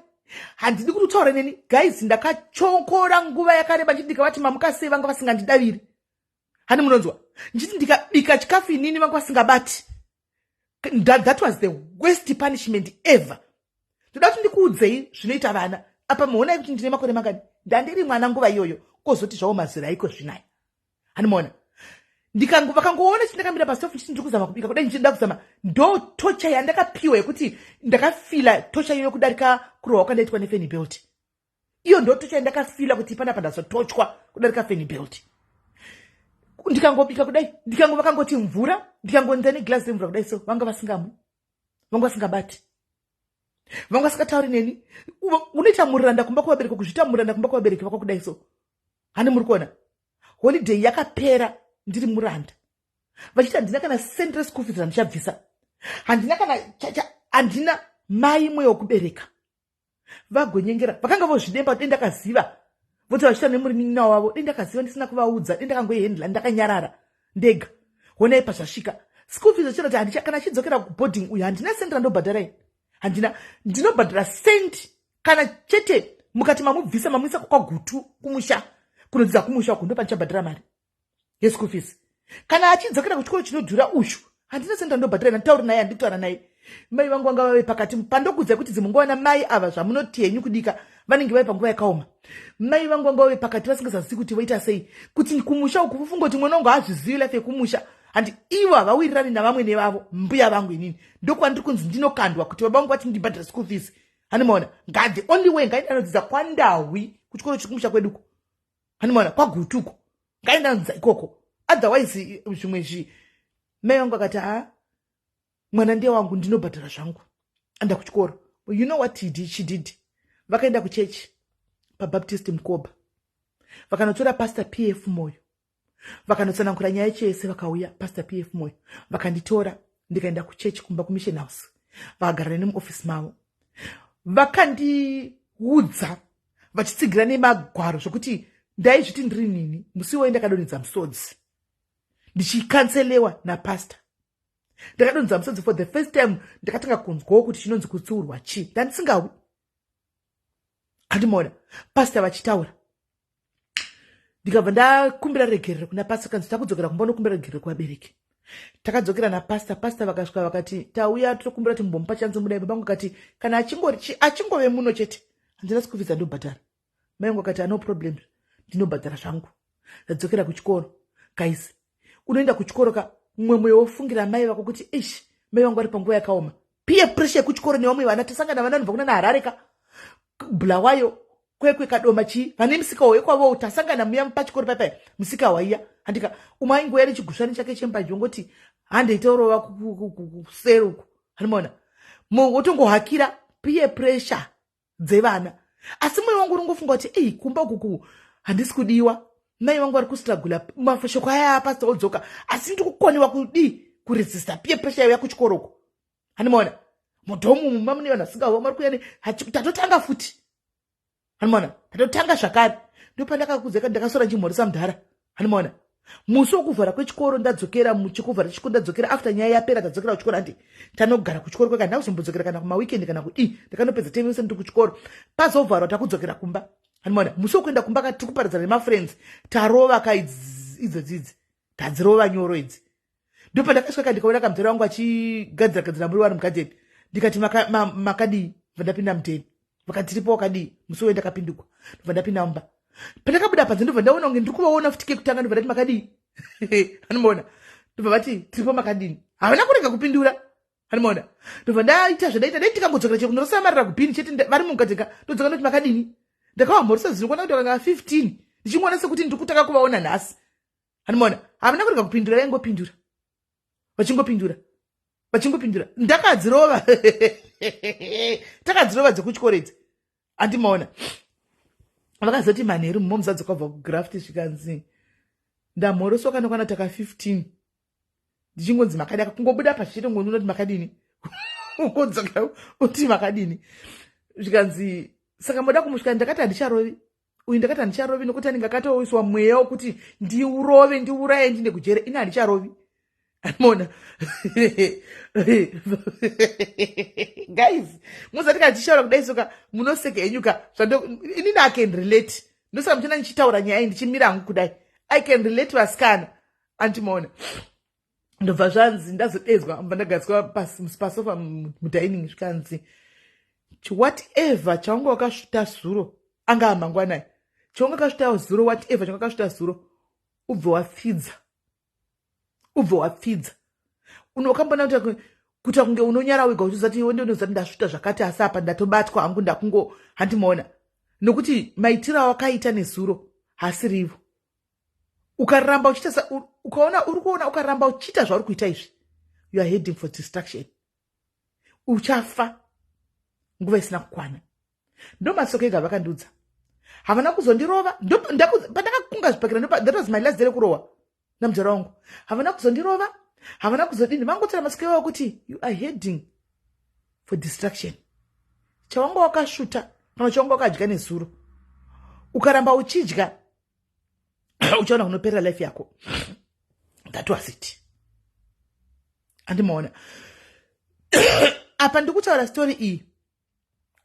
handidi kuti utaura neni. Guys, ndakachokora nguva yakareba nchiti ndikavati mamuka sei, vanga vasingandidaviri. Hani munonzwa nchiti ndikabika chikafu inini, vanga vasingabati. That was the worst punishment ever. Ndoda kuti ndikuudzei zvinoita vana apa. Muonai kuti ndine makore mangani, ndandiri mwana nguva iyoyo, kozoti zvavo mazera aiko zvinaya. Hanimaona, vakangoona chiti ndakamira pastofu chiti ndiri kuzama kubika kudai, ndichida kuzama, ndo torture yandakapiwa yekuti ndakafila torture iyoyo kudarika kurohwa kwandaitwa nefanny belt. Iyo ndo torture yandakafila kuti panapa ndazotochwa kudarika fanny belt. Ndikangobika kudai, ndikango vakangoti mvura, ndikangonza neglass remvura kudai so, vanga vasingamwi, vanga vasingabati, vanga vasingatauri neni. Unoita muranda kumba kuvabereki, kuzviita muranda kumba kuvabereki vako kudai so. Hani muri kuona, holiday yakapera ndiri muranda, vachiti handina kana cent reschool fees randichabvisa, handina kana handina. Mai mweya wekubereka vagonyengera, vakanga vozvidemba kuti ndakaziva, voti vachiita nemurin'ina wavo, dai ndakaziva ndisina kuvaudza, dai ndakangoihendla ndakanyarara ndega. Honai pazvasvika, school fees achira kuti handicha. Kana achidzokera kuboarding uyu, handina sendi randobhadharai, handina. Ndinobhadhara sendi kana chete mukati mamubvisa, mamuisa kwaGutu kumusha, kunodzidza kumusha uko, ndo pandichabhadhara mari yeschool fees. Kana achidzokera kuchikoro chinodhura uyu, handina sendi randobhadhara. Nditauri naye, handitaura naye. Mai vangu vanga vave pakati pandokudza kuti dzimwe nguva namai ava zvamunoti henyu kudika, vanenge vari panguva yakaoma. Mai vangu vanga vave pakati, vasingazazivi kuti voita sei, kuti kumusha uku vofungoti mwana wangu haazvizivi life yekumusha. Handi ivo havawirirani navamwe nevavo. Mbuya vangu, inini ndokwandiri kunzi ndinokandwa kuti baba vangu vati ndibhadhara school fees. Hanimaona, the only way, ngaenda anodzidza kwaNdahwi, kuchikoro chiri kumusha kweduko. Hanimaona, kwaGutuko, ngaenda anodzidza ikoko, otherwise zvimwe zvi. Mai vangu akati, "Ha, mwana ndiye wangu, ndinobhadhara zvangu, anda kuchikoro." You know what he did, she did? Vakaenda kuchechi paBaptist Mukoba, vakanotora Pastor PF Moyo, vakanotsanangura nyaya yacho yese. Vakauya Pastor PF Moyo, vakanditora, ndikaenda kuchechi kumba kuMission House, vakagara neni muofisi mavo, vakandiudza vachitsigira nemagwaro zvokuti ndaizviti ndiri nini. Musi iwoyo ndakadonhedza musodzi ndichikanselewa napastor. Ndakadonhedza musodzi for the first time. Ndakatanga kunzwawo kuti chinonzi kutsiurwa chii, ndandisingawi. Handimaona, pastor vachitaura, ndikabva ndakumbira regerero kuna pastor. Kanzi takudzokera kumba, unokumbira regerero kuvabereki. Takadzokera napastor. Pastor vakasvika vakati, "Tauya, tokumbira kuti mumbomupa chance mudai." Babangu akati, "Kana achingove muno chete, handina school fees andobhadhara." Mai vangu akati, "No problem, ndinobhadhara zvangu." Ndadzokera kuchikoro. Guys, unoenda kuchikoro ka, mumwe mwoyo wofungira mai vako kuti, "Ish, mai vangu vari panguva yakaoma." Peer pressure yekuchikoro nevamwe vana, tasangana vana vanobva kuna naHarare ka, Bulawayo, Kwekwe, Kadoma, chii, vane musika wekwavo. Tasangana muya pachikoro paipai, musika waiya handika, umwe aingoya nechigusvani chake chembanje, ongoti, "Handeitaurova kuseri uku." Handimaona, wotongohakira peer pressure dzevana, asi mwoyo wangu uringofunga kuti, "Ei, kumba ukuku handisi kudiwa, mai vangu vari kustrugula." Mashoko aya apasita odzoka, asi ndiri kukoniwa kudii kuresista peer pressure yauya kuchikoro uko. Handimaona, mudhomu muma mune vanhu vasingawa vari kuya, tatotanga futi. Handimaona, tatotanga zvakare. Ndopandakakudzeka, ndakasora nchimhoresa mudhara. Handimaona, musi wokuvhara kwechikoro ndadzokera, chekuvhara chikoro ndadzokera after nyaya yapera, tadzokera kuchikoro. Handi tanogara kuchikoro kweka, ndakuzombodzokera kana kumaweekend kana kudii, ndakanopedza term yose ndiri kuchikoro. Pazovharwa, takudzokera kumba. Handimaona, musi wekuenda kumba tiri kuparadzana nemafriends, tarova ka idzodzidzi, tadzirova nyoro idzi. Ndopandakasvika, ndikaona kamudhara wangu achigadzira gadzira muriwo ari mugadheni. Ndikati, "Makadii?" Bva ndapinda mudheni, vakati, "Tiripo, wakadii?" Musi uyo ndakapindukwa, ndobva ndapinda mumba. Pandakabuda panze, ndobva ndaona kunge ndiri kuvaona futi kekutanga. Ndobva ndati, "Makadii?" Anomaona, ndobva vati, "Tiripo, makadini?" Havana kurega kupindura. Anomaona, ndobva ndaita zvandaita. Dai ndikangodzokera chero kunorosamarira kubhini chete, vari mugadheni, ndodzoka ndoti, "Makadini?" Ndakavamhoresa zvinokwana kuti vakanga 15, ndichingoona sekuti ndiri kutanga kuvaona nhasi. Anomaona, havana kurega kupindura, vaingopindura, vachingopindura, vachingopindura. Ndakadzirova, takadzirova dzekuchikoro idzi. Andimaona, vakazoti manheru mumomuzadzi kwabva kugraft, zvikanzi ndamhoroswa kanokwana taka 15, ndichingonzi makadaka, kungobuda pachichete ngonoti makadini, ungodzoka uti makadini. Zvikanzi, "Saka moda kumusvika?" Ndakati, "Handicharovi." Uyu ndakati handicharovi, nokuti anenge akatoiswa mweya wekuti ndiurove, ndiuraye, ndinde kujere. Ini handicharovi, mona guys, muzati kana tichitaura kudai soka munoseka henyu ka. Inini I can relate, ndosaka muchiona ndichitaura nyaya ndichimira hangu kudai. I can relate, vasikana, andimaona. Ndobva zvanzi ndazodedzwa, mbva ndagadzikwa pasofa mudining, zvikanzi, "Whatever chaunga wakasvuta zuro, angaa mangwanai, chaunga wakasvuta zuro, whatever chaunga wakasvuta zuro, ubve wapfidza, ubve wapfidza." Unokambona kuti kuita kunge unonyara wega, uchizati iwe ndinozati ndasvuta zvakati, asi apa ndatobatwa hangu, ndakungo handimaona, nokuti maitiro awakaita nezuro hasirivo. Ukaramba uchiita, ukaona uri kuona, ukaramba uchiita zvauri kuita izvi, you are heading for destruction, uchafa nguva isina kukwana. Ndo masoko ega vakandiudza. Havana kuzondirova pandakakunga zvipakira. That was my last day rekurohwa namudhara wangu. Havana kuzondirova, havana kuzodini, vangotora masoko iwawo kuti you are heading for destruction. Chawanga wakasvuta kana chawanga wakadya nezuro, ukaramba uchidya, uchaona kunoperera life yako. That was it. Andimaona apa ndikutaura story iyi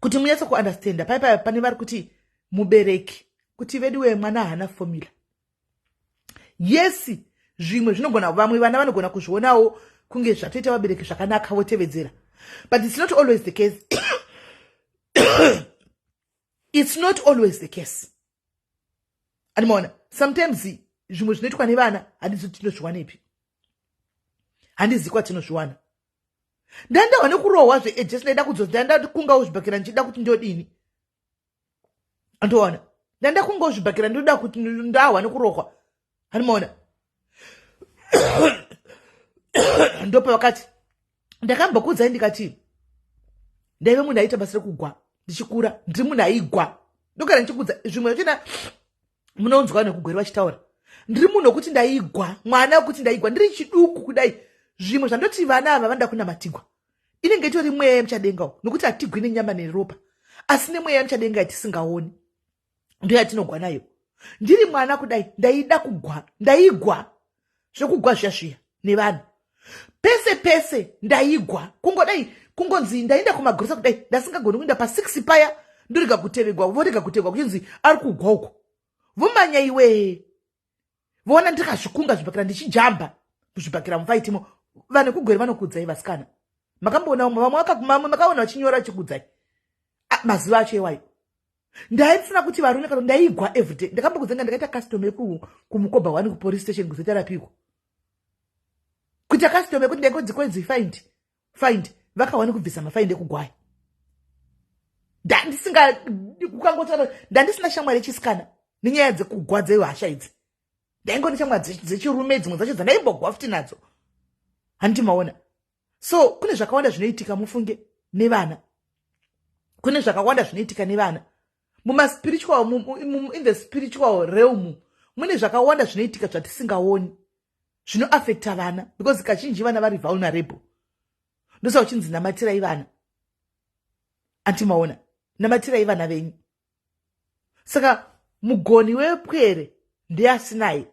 kuti munyatso kuunderstanda. Pai pai pane vari kuti mubereki kuti veduwe mwana haana formula. Yes, zvimwe zvinogona, vamwe vana vanogona kuzvionawo kunge zvatoita vabereki zvakanaka, votevedzera, but it's not always the case. It's not always the case, andimaona. Sometimes zvimwe zvinoitwa nevana handizi tinozviwanepi, handizi kwatinozviwana. Ndandawa nekurohwa zveejesi, ndaida kudzosa, ndandakungawo zvibhakira ndichida kuti ndodini, andoona, ndandakungawo zvibhakira, ndoda kuti ndahwa nekurohwa, handimaona. Ndopavakati ndakambokuudzai, ndikati ndaive munhu aiita basa rekugwa ndichikura. Ndiri munhu aigwa, ndogara ndichikudza zvimwe zvachona munonzwa nekugweri vachitaura. Ndiri munhu wekuti ndaigwa, mwana wekuti ndaigwa ndiri chiduku kudai. Zvimwe zvandoti vana ava vanoda kunamatigwa, inenge itori mweya yemuchadengawo, nokuti hatigwi nenyama neropa, asi nemweya yemuchadenga yatisingaoni ndo yatinogwa nayo. Ndiri mwana kudai ndaida kugwa, ndaigwa zvekugwa zviya zviya nevanhu pese pese. Ndaigwa kungodai kungonzi ndaenda kumagrosa kudai, ndasingagoni kuenda pa6 paya, ndorega kutevegwa, vorega kutegwa, kuchinzi ari kugwa uko, vomanya iwe, voona ndikazvikunga zvibhakira, ndichijamba kuzvibhakira mufaitimo. Vanhu kugwere vanokudzai, vasikana, makamboona umwe, vamwe vamwe makaona vachinyora vachikudzai mazuva acho iwayo. Ndaisina kuti varume kana ndaigwa everyday. Ndakambokudzenga ndakaita customer yekumukoba one kupolice station kuzoita rapiko, kuita customer yekuti ndaingonzi kwenzi find find, vakawana kubvisa mafaindi ekugwaya. Ndandisinga kukangotaura, ndandisina shamwari yechisikana nenyaya dzekugwa dzehasha idzi. Ndaingone shamwari dzechirume, dzimwe dzacho dzandaimbogwa futi nadzo, handiti maona? So kune zvakawanda zvinoitika, mufunge, nevana. Kune zvakawanda zvinoitika nevana mumaspiritual, in the spiritual realm mune zvakawanda zvinoitika zvatisingaoni, zvinoafecta vana, because kazhinji vana vari vulnerable. Ndosaka uchinzi namatirai vana, antimaona, namatirai vana venyu. Saka mugoni wepwere ndeasinaye.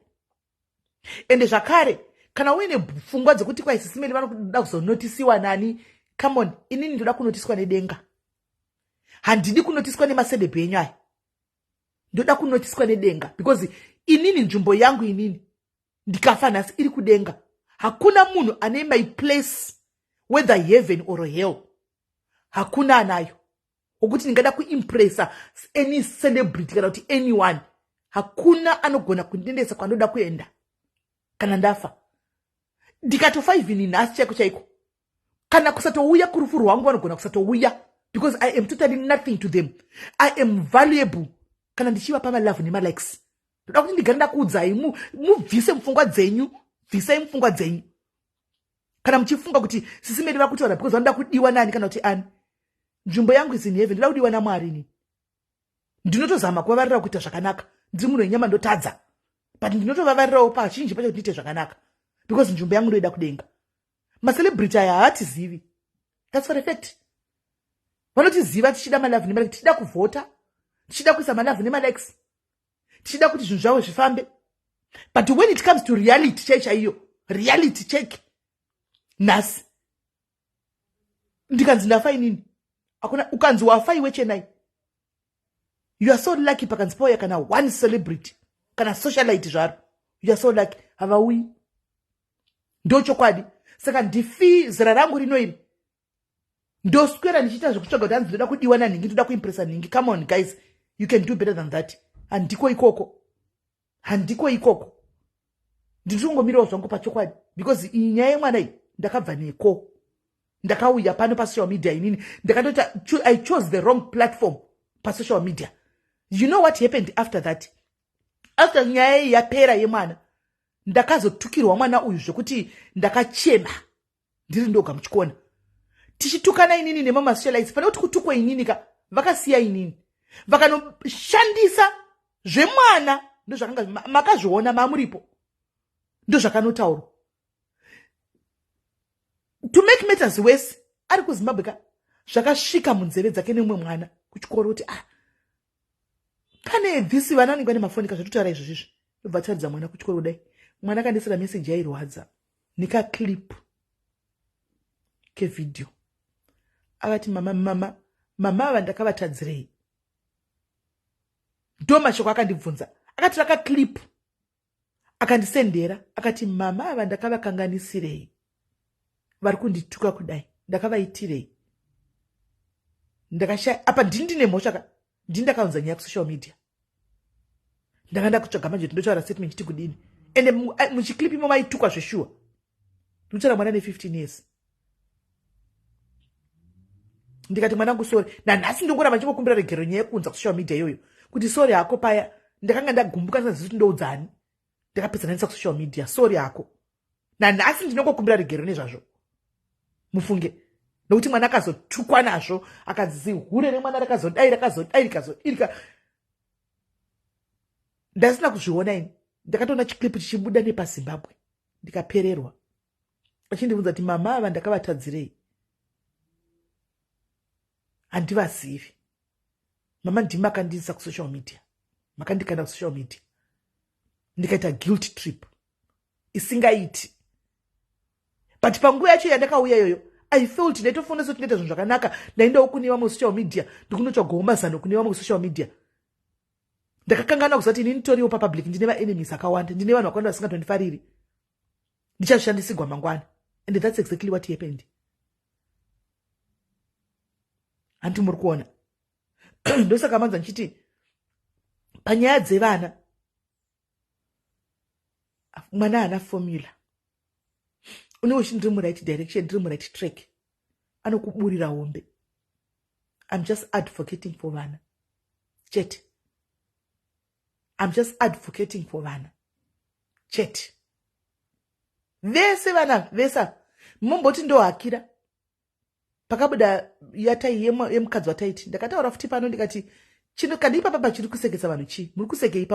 Ende zvakare kana uine pfungwa dzekuti kwai Sis Melly vanoda kuzonotisiwa nani, come on, inini ndoda kunotiswa nedenga. Handidi kunotiswa nemaceleb enyu aya, ndoda kunotiswa nedenga, because inini nzvimbo yangu, inini ndikafa nhasi, iri kudenga. Hakuna munhu ane my place, whether heaven or hell, hakuna anayo wokuti ndingada kuimpressa any celebrity kana kuti anyone. Hakuna anogona kundiendesa kwandoda kuenda kana ndafa. Ndikatofa even nhasi chaiko chaiko, kana kusatouya kurufu rwangu vanogona kusatouya, because I am totally nothing to them. I am valuable kana ndichivapa malove nemalikes. Ndoda kuti ndigare ndakuudzai, mubvise mupfungwa dzenyu, bvisai mupfungwa dzenyu kana muchifunga kuti Sis Melly vakutaura because vanoda kudiwa nani kana kuti ani. Nzvimbo yangu is in heaven. Ndoda kudiwa naMwari. Ini ndinotozama kuvavarira kuita zvakanaka. Ndiri munhu wenyama, ndotadza, but ndinotovavarirawo pazhinji pacho kuti ndiite zvakanaka, because nzvimbo yangu ndoida kudenga. Macelebrity aya haatizivi, that's for a fact. Vanotiziva tichida malove nemalike, tichida kuvhota, tichida kuisa malove nemalikes. Tichida kuti zvinhu zvavo zvifambe. But when it comes to reality chai chaiyo, reality check, nhasi ndikanzi ndafa inini, hakuna. Ukanzi wafa iwe Chenai, you are so lucky. Pakanzi pauya kana one celebrity kana socialite zvaro, you are so lucky. Havauyi, ndo chokwadi. Saka ndifi zera rangu rino iri, ndoswera ndichiita zvekutsvaga kuti hanzi ndoda kudiwa nanhingi, ndoda kuimpressa nhingi. Come on guys, you can do better than that. Handiko ikoko, handiko ikoko. Ndiri kungomirawo zvangu pachokwadi, because iyi nyaya yemwana iyi ndakabva neko. Ndakauya pano pasocial media inini ndakatota, I chose the wrong platform pasocial media. You know what happened after that? After nyaya iyi yapera yemwana, ndakazotukirwa mwana uyu zvekuti ndakachema ndiri ndoga muchikona, tichitukana inini nemamasocialites. Pane kuti kutukwa inini ka, vakasiya inini vakanoshandisa zvemwana. Ndozvakanga makazviona mamuripo, ndozvakanotaurwa. To make matters worse, ari kuZimbabwe ka, zvakasvika munzeve dzake nemumwe mwana kuchikoro kuti, ah, pane this vana vanenge vane mafoni ka, zvatotaura izvozvo izvi. Ndobva taridza mwana kuchikoro kudai, mwana akandisira meseji yairwadza nekaclip kevhidhiyo. Akati, "Mama, mama, mama ava ndakavatadzirei?" Ndo mashoko akandibvunza. Akatora kaclip akandisendera, akati, "Mama ava ndakavakanganisirei? Vari kundituka kudai, ndakavaitirei?" Ndakashaya apa. Ndini ndine mhosva ka, ndini ndakaunza nyaya kusocial media. Ndanga ndakutsvaga manje kuti ndotaura statement chiti kudini. Ende muchiclip imo maitukwa zveshuwa. Ndikutaura mwana ne15 years. Ndikati, "Mwanangu, sorry." Nanhasi ndongoramba ndichingokumbira regero nyaya yekuunza kusocial media iyoyo, kuti sorry hako, paya ndakanga ndagumbuka, ndisazivi kuti ndoudzani, ndakapedza ndaendesa kusocial media. Sorry hako. Nanhasi ndinongokumbira regero nezvazvo, mufunge, nokuti mwana akazotukwa nazvo, akanzi hure remwana, rakazodai, rakazodai, rikazodirika. Ndasina kuzviona ini, ndakatoona chiclip chichibuda nepaZimbabwe, ndikapererwa, achindibvunza kuti, "Mama ava ndakavatadzirei? Handivazivi mama, ndimi makandiisa kusocial media, makandikanda kusocial media." Ndikaita guilt trip isingaiti. But panguva yacho yandakauya iyoyo, I felt ndaitofonesa kuti ndaita zvinhu zvakanaka. Ndaendawo kune vamwe social media, ndikunotsvagawo mazano kune vamwe kusocial media. Ndakakanganwa kuziva kuti inini toriwo papublic, ndine vaenemies akawanda, ndine vanhu vakawanda vasingatondifariri, ndichazvishandisigwa mangwana. And that's exactly what happened. Hanti muri kuona? Ndosaka manza ndichiti panyaya dzevana, mwana haana formula. Unenge uchiti ndiri muright direction, ndiri muright track, anokuburira hombe. I'm just advocating for vana chete. I'm just advocating for vana chete. Vese vana vese mumboti ndohakira. Pakabuda yatai yemukadzi wataiti, ndakataura futi pano ndikati, chino kandi ipapa pachiri kusekesa vanhu chii? Muri kusekei?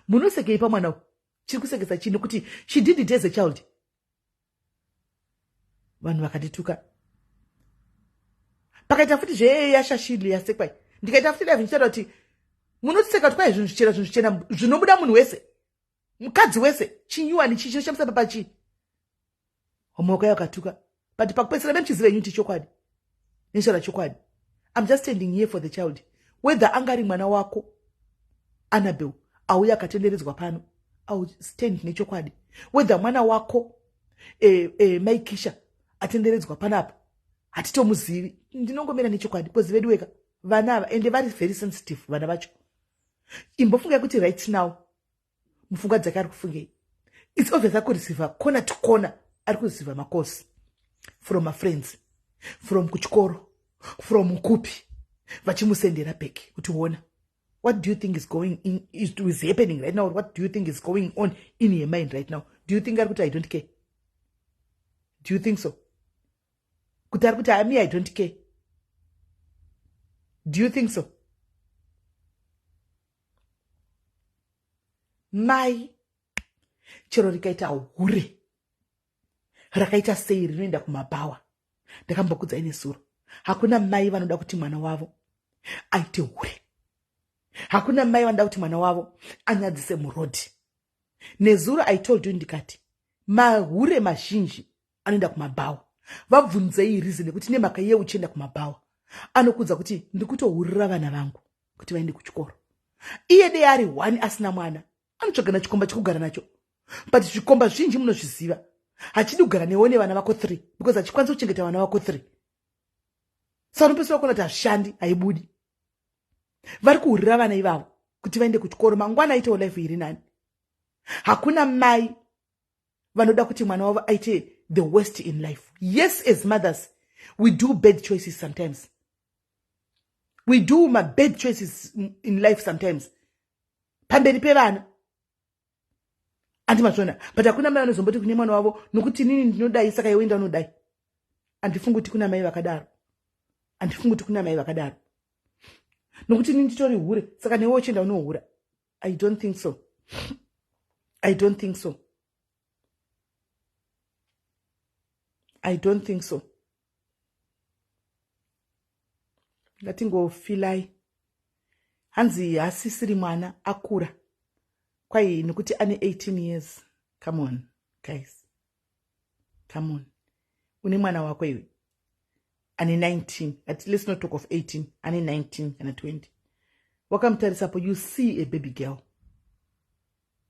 Munosekei pamwana? Chiri kusekesa chii? Nekuti she did it as a child. Vanhu vakandituka. Pakaita futi zveyashashili yasekwai, ndikaita futi live ndichitaura kuti munotiseka kuti kwai zvinhu zvichena, zvinhu zvichena zvinobuda munhu wese, mukadzi wese, chinyuwani chii chinoshamisa papa chii? Maoko ayo akatuka. But pakupedzisira memuchiziva inyu kuti chokwadi neshara chokwadi. I'm just standing here for the child, whether angari mwana wako Annabel auya akatenderedzwa pano, I stand nechokwadi. Whether mwana wako Maikisha atenderedzwa panapa, hatitomuzivi, ndinongomira nechokwadi, because vedu weka vana ava, ende vari very sensitive vana vacho. Imbofungai kuti right now mupfungwa dzake ari kufungei? It's obvious akureceiva corner to corner, ari kureceiva macalls from mafriends, from kuchikoro, from kupi, vachimusendera back kuti, "Ona." What do you think is going in, is happening right now? What do you think is going on in your mind right now? Do you think ari kuti, "I don't care"? Do you think so, kuti ari kuti, "Me, I don't care"? Do you think so? Mai chero rikaita hure rakaita sei, rinoenda kumabhawa. Ndakambokudzai nesuro, hakuna mai vanoda kuti mwana wavo aite hure. Hakuna mai vanoda kuti mwana wavo anyadzise murodhi. Nezuro I told you ndikati mahure mazhinji anoenda kumabhawa. Vabvunzei reason nekuti nemhaka iye uchienda kumabhawa. Anokuudza kuti ndikutohurira vana vangu kuti vaende kuchikoro. Iye dei ari one asina mwana anotsvaga nachikomba chekugara nacho. But zvikomba zvinji munozviziva hachidi kugara newe nevana vako 3 because hachikwanisi kuchengeta vana vako 3. Saka unopedzisira kuona kuti hazvishandi, haibudi. Vari kuhurira vana ivavo kuti vaende kuchikoro mangwana aitewo life iri nani. Hakuna mai vanoda kuti mwana wavo aite the worst in life. Yes, as mothers we do bad choices sometimes. We do ma bad choices in life sometimes pamberi pevana. Andi mazvona, but hakuna mai vanozomboti kune mwana wavo nokuti inini ndinodai saka iwe enda unodai. Andifungi kuti kuna mai vakadaro. Andifungi kuti kuna mai vakadaro. Nokuti inini nditori hure saka newe uchienda unohura. I don't think so. I don't think so. I don't think so. Ngatingofilai. Hanzi hasisiri mwana akura. Kwai nekuti ane 18 years. Come on, guys. Come on. Une mwana wako iwe. Ane 19. At least not talk of 18. Ane 19 kana 20. Wakamutarisapo, you see a baby girl.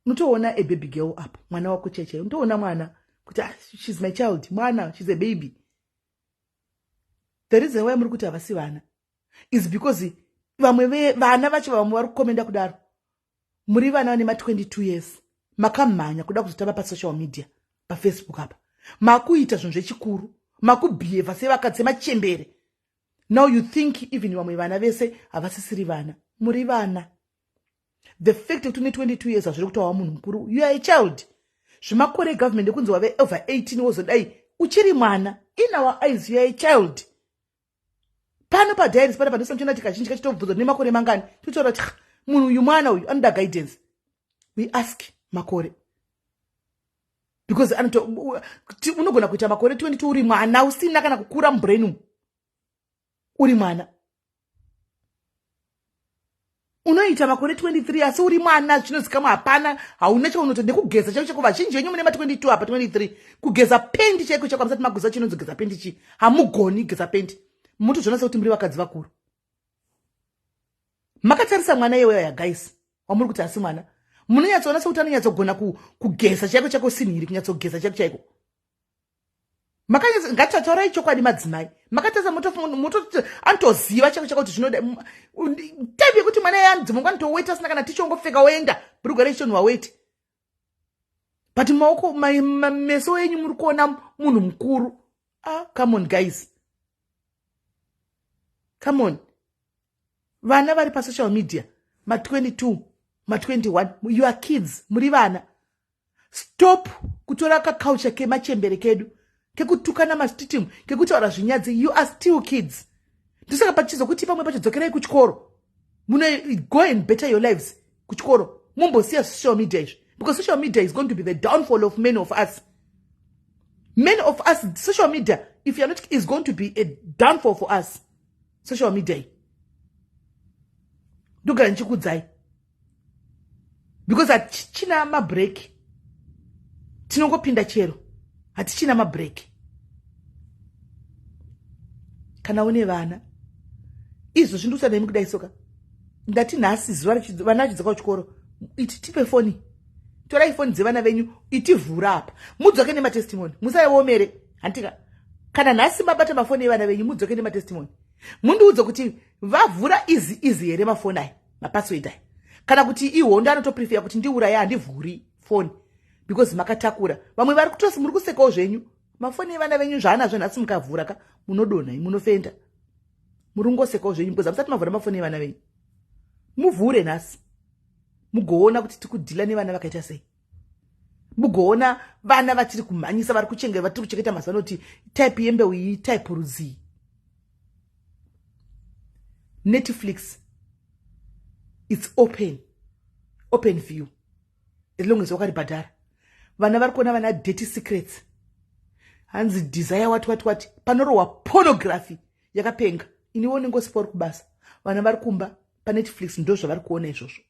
Unotoona a baby girl apo. Mwana wako cheche. Unotoona mwana kuti she's my child. Mwana, she's a baby. The reason why muri kuti havasi vana is because vamwe vana vacho vamwe vari kukomenda kudaro. Muri vana vane ma 22 years. Makamhanya kuda kuzotamba pa social media, pa Facebook apa. Makuita zvinhu zvechikuru, makubehave sevakadzi semachembere. Now you think even vamwe vana vese havasisiri vana. Muri vana. The fact kuti une 22 years hazviri kuti wava munhu mukuru. You are a child. Zvemakore egovernment ekunzi wave over 18 wozodai uchiri mwana. In our eyes you are a child. Pano padiaries pana pandosa muchiona kuti kazhinji kachitobvunzwa nemakore mangani, totaura kuti munhu uyu mwana uyu anoda guidance. We ask makore because unogona kuita makore 22 uri mwana usina kana kukura mubrain umu. Uri mwana. Unoita makore 23 asi uri mwana, zvinozikamwa hapana, hauna chaunoto nekugeza chaiko chaiko. Vazhinji venyu mune ma 22 apa 23 kugeza pendi chaiko chaiko hamusati mageza chinonzi geza pendi chii, hamugoni geza pendi. Mutozviona sekuti muri vakadzi vakuru. Makatarisa mwana iyoyo ya guys, wamuri kuti asi mwana, munonyatsoona sekuti anonyatsogona kugeza chaiko chaiko sinhiri, kunyatsogeza chaiko chaiko. Ngatitaurai chokwadi madzimai. Makatarisa mototi anotoziva chaiko chaiko kuti zvinoda type yekuti mwana iye anzi mungu anotoweta asina kana tichongopfeka woenda bhurugwa rechishonhu waweti. But maoko meso enyu muri kuona munhu mukuru. Come on guys. Come on. Vana vari pa social media ma 22, ma 21, you are kids, muri vana. Stop kutora kaculture kemachembere kedu kekutukana mastitimu, kekutaura zvinyadzi. You are still kids. Ndosaka pachizokuti pamwe pacho dzokerai kuchikoro. Muno go and better your lives kuchikoro. Mumbosiya social media izvi, because social media is going to be the downfall of many of us. Many of us, social media, if you are not, is going to be a downfall for us. Social media. Ndogara ndichikudzai. Because hatichina mabreak. Tinongopinda chero. Hatichina mabreak. Kana une vana. Izvo zvindusa nemi kudai soka. Ndati nhasi zuva vana vachidzoka kuchikoro. Iti tipe foni. Torai foni dzevana venyu itivhura apa. Mudzoke nematestimony. Musaiomere. Hantika. Kana nhasi mabata mafoni evana venyu mudzoke nematestimony. Mundiudze kuti vavhura easy easy here mafoni aya, mapassword aya. Kana kuti ihondo anotoprefer kuti ndiuraye handivhuri foni because makatakura. Vamwe vari kutosi muri kusekawo zvenyu. Mafoni evana venyu zvaanazvo nhasi mukavhura ka munodonha, munofenda. Muri kungosekawo zvenyu because hamusati mavhura mafoni evana venyu. Muvhure nhasi. Mugoona kuti tikudhila nevana vakaita sei. Mugoona vana vatiri kumhanyisa, vari kuchengeta, vatiri kuchengeta mazuva anoti type yembeu iyi, type rudzii. Netflix, it's open, open view as long as wakaribhadhara. Vana vari kuona vana Dirty Secrets, hanzi Desire what what what, panorohwa pornography yakapenga. Iniwo nengosipa uri kubasa, vana vari kumba. paNetflix ndo zvavari kuona izvozvo.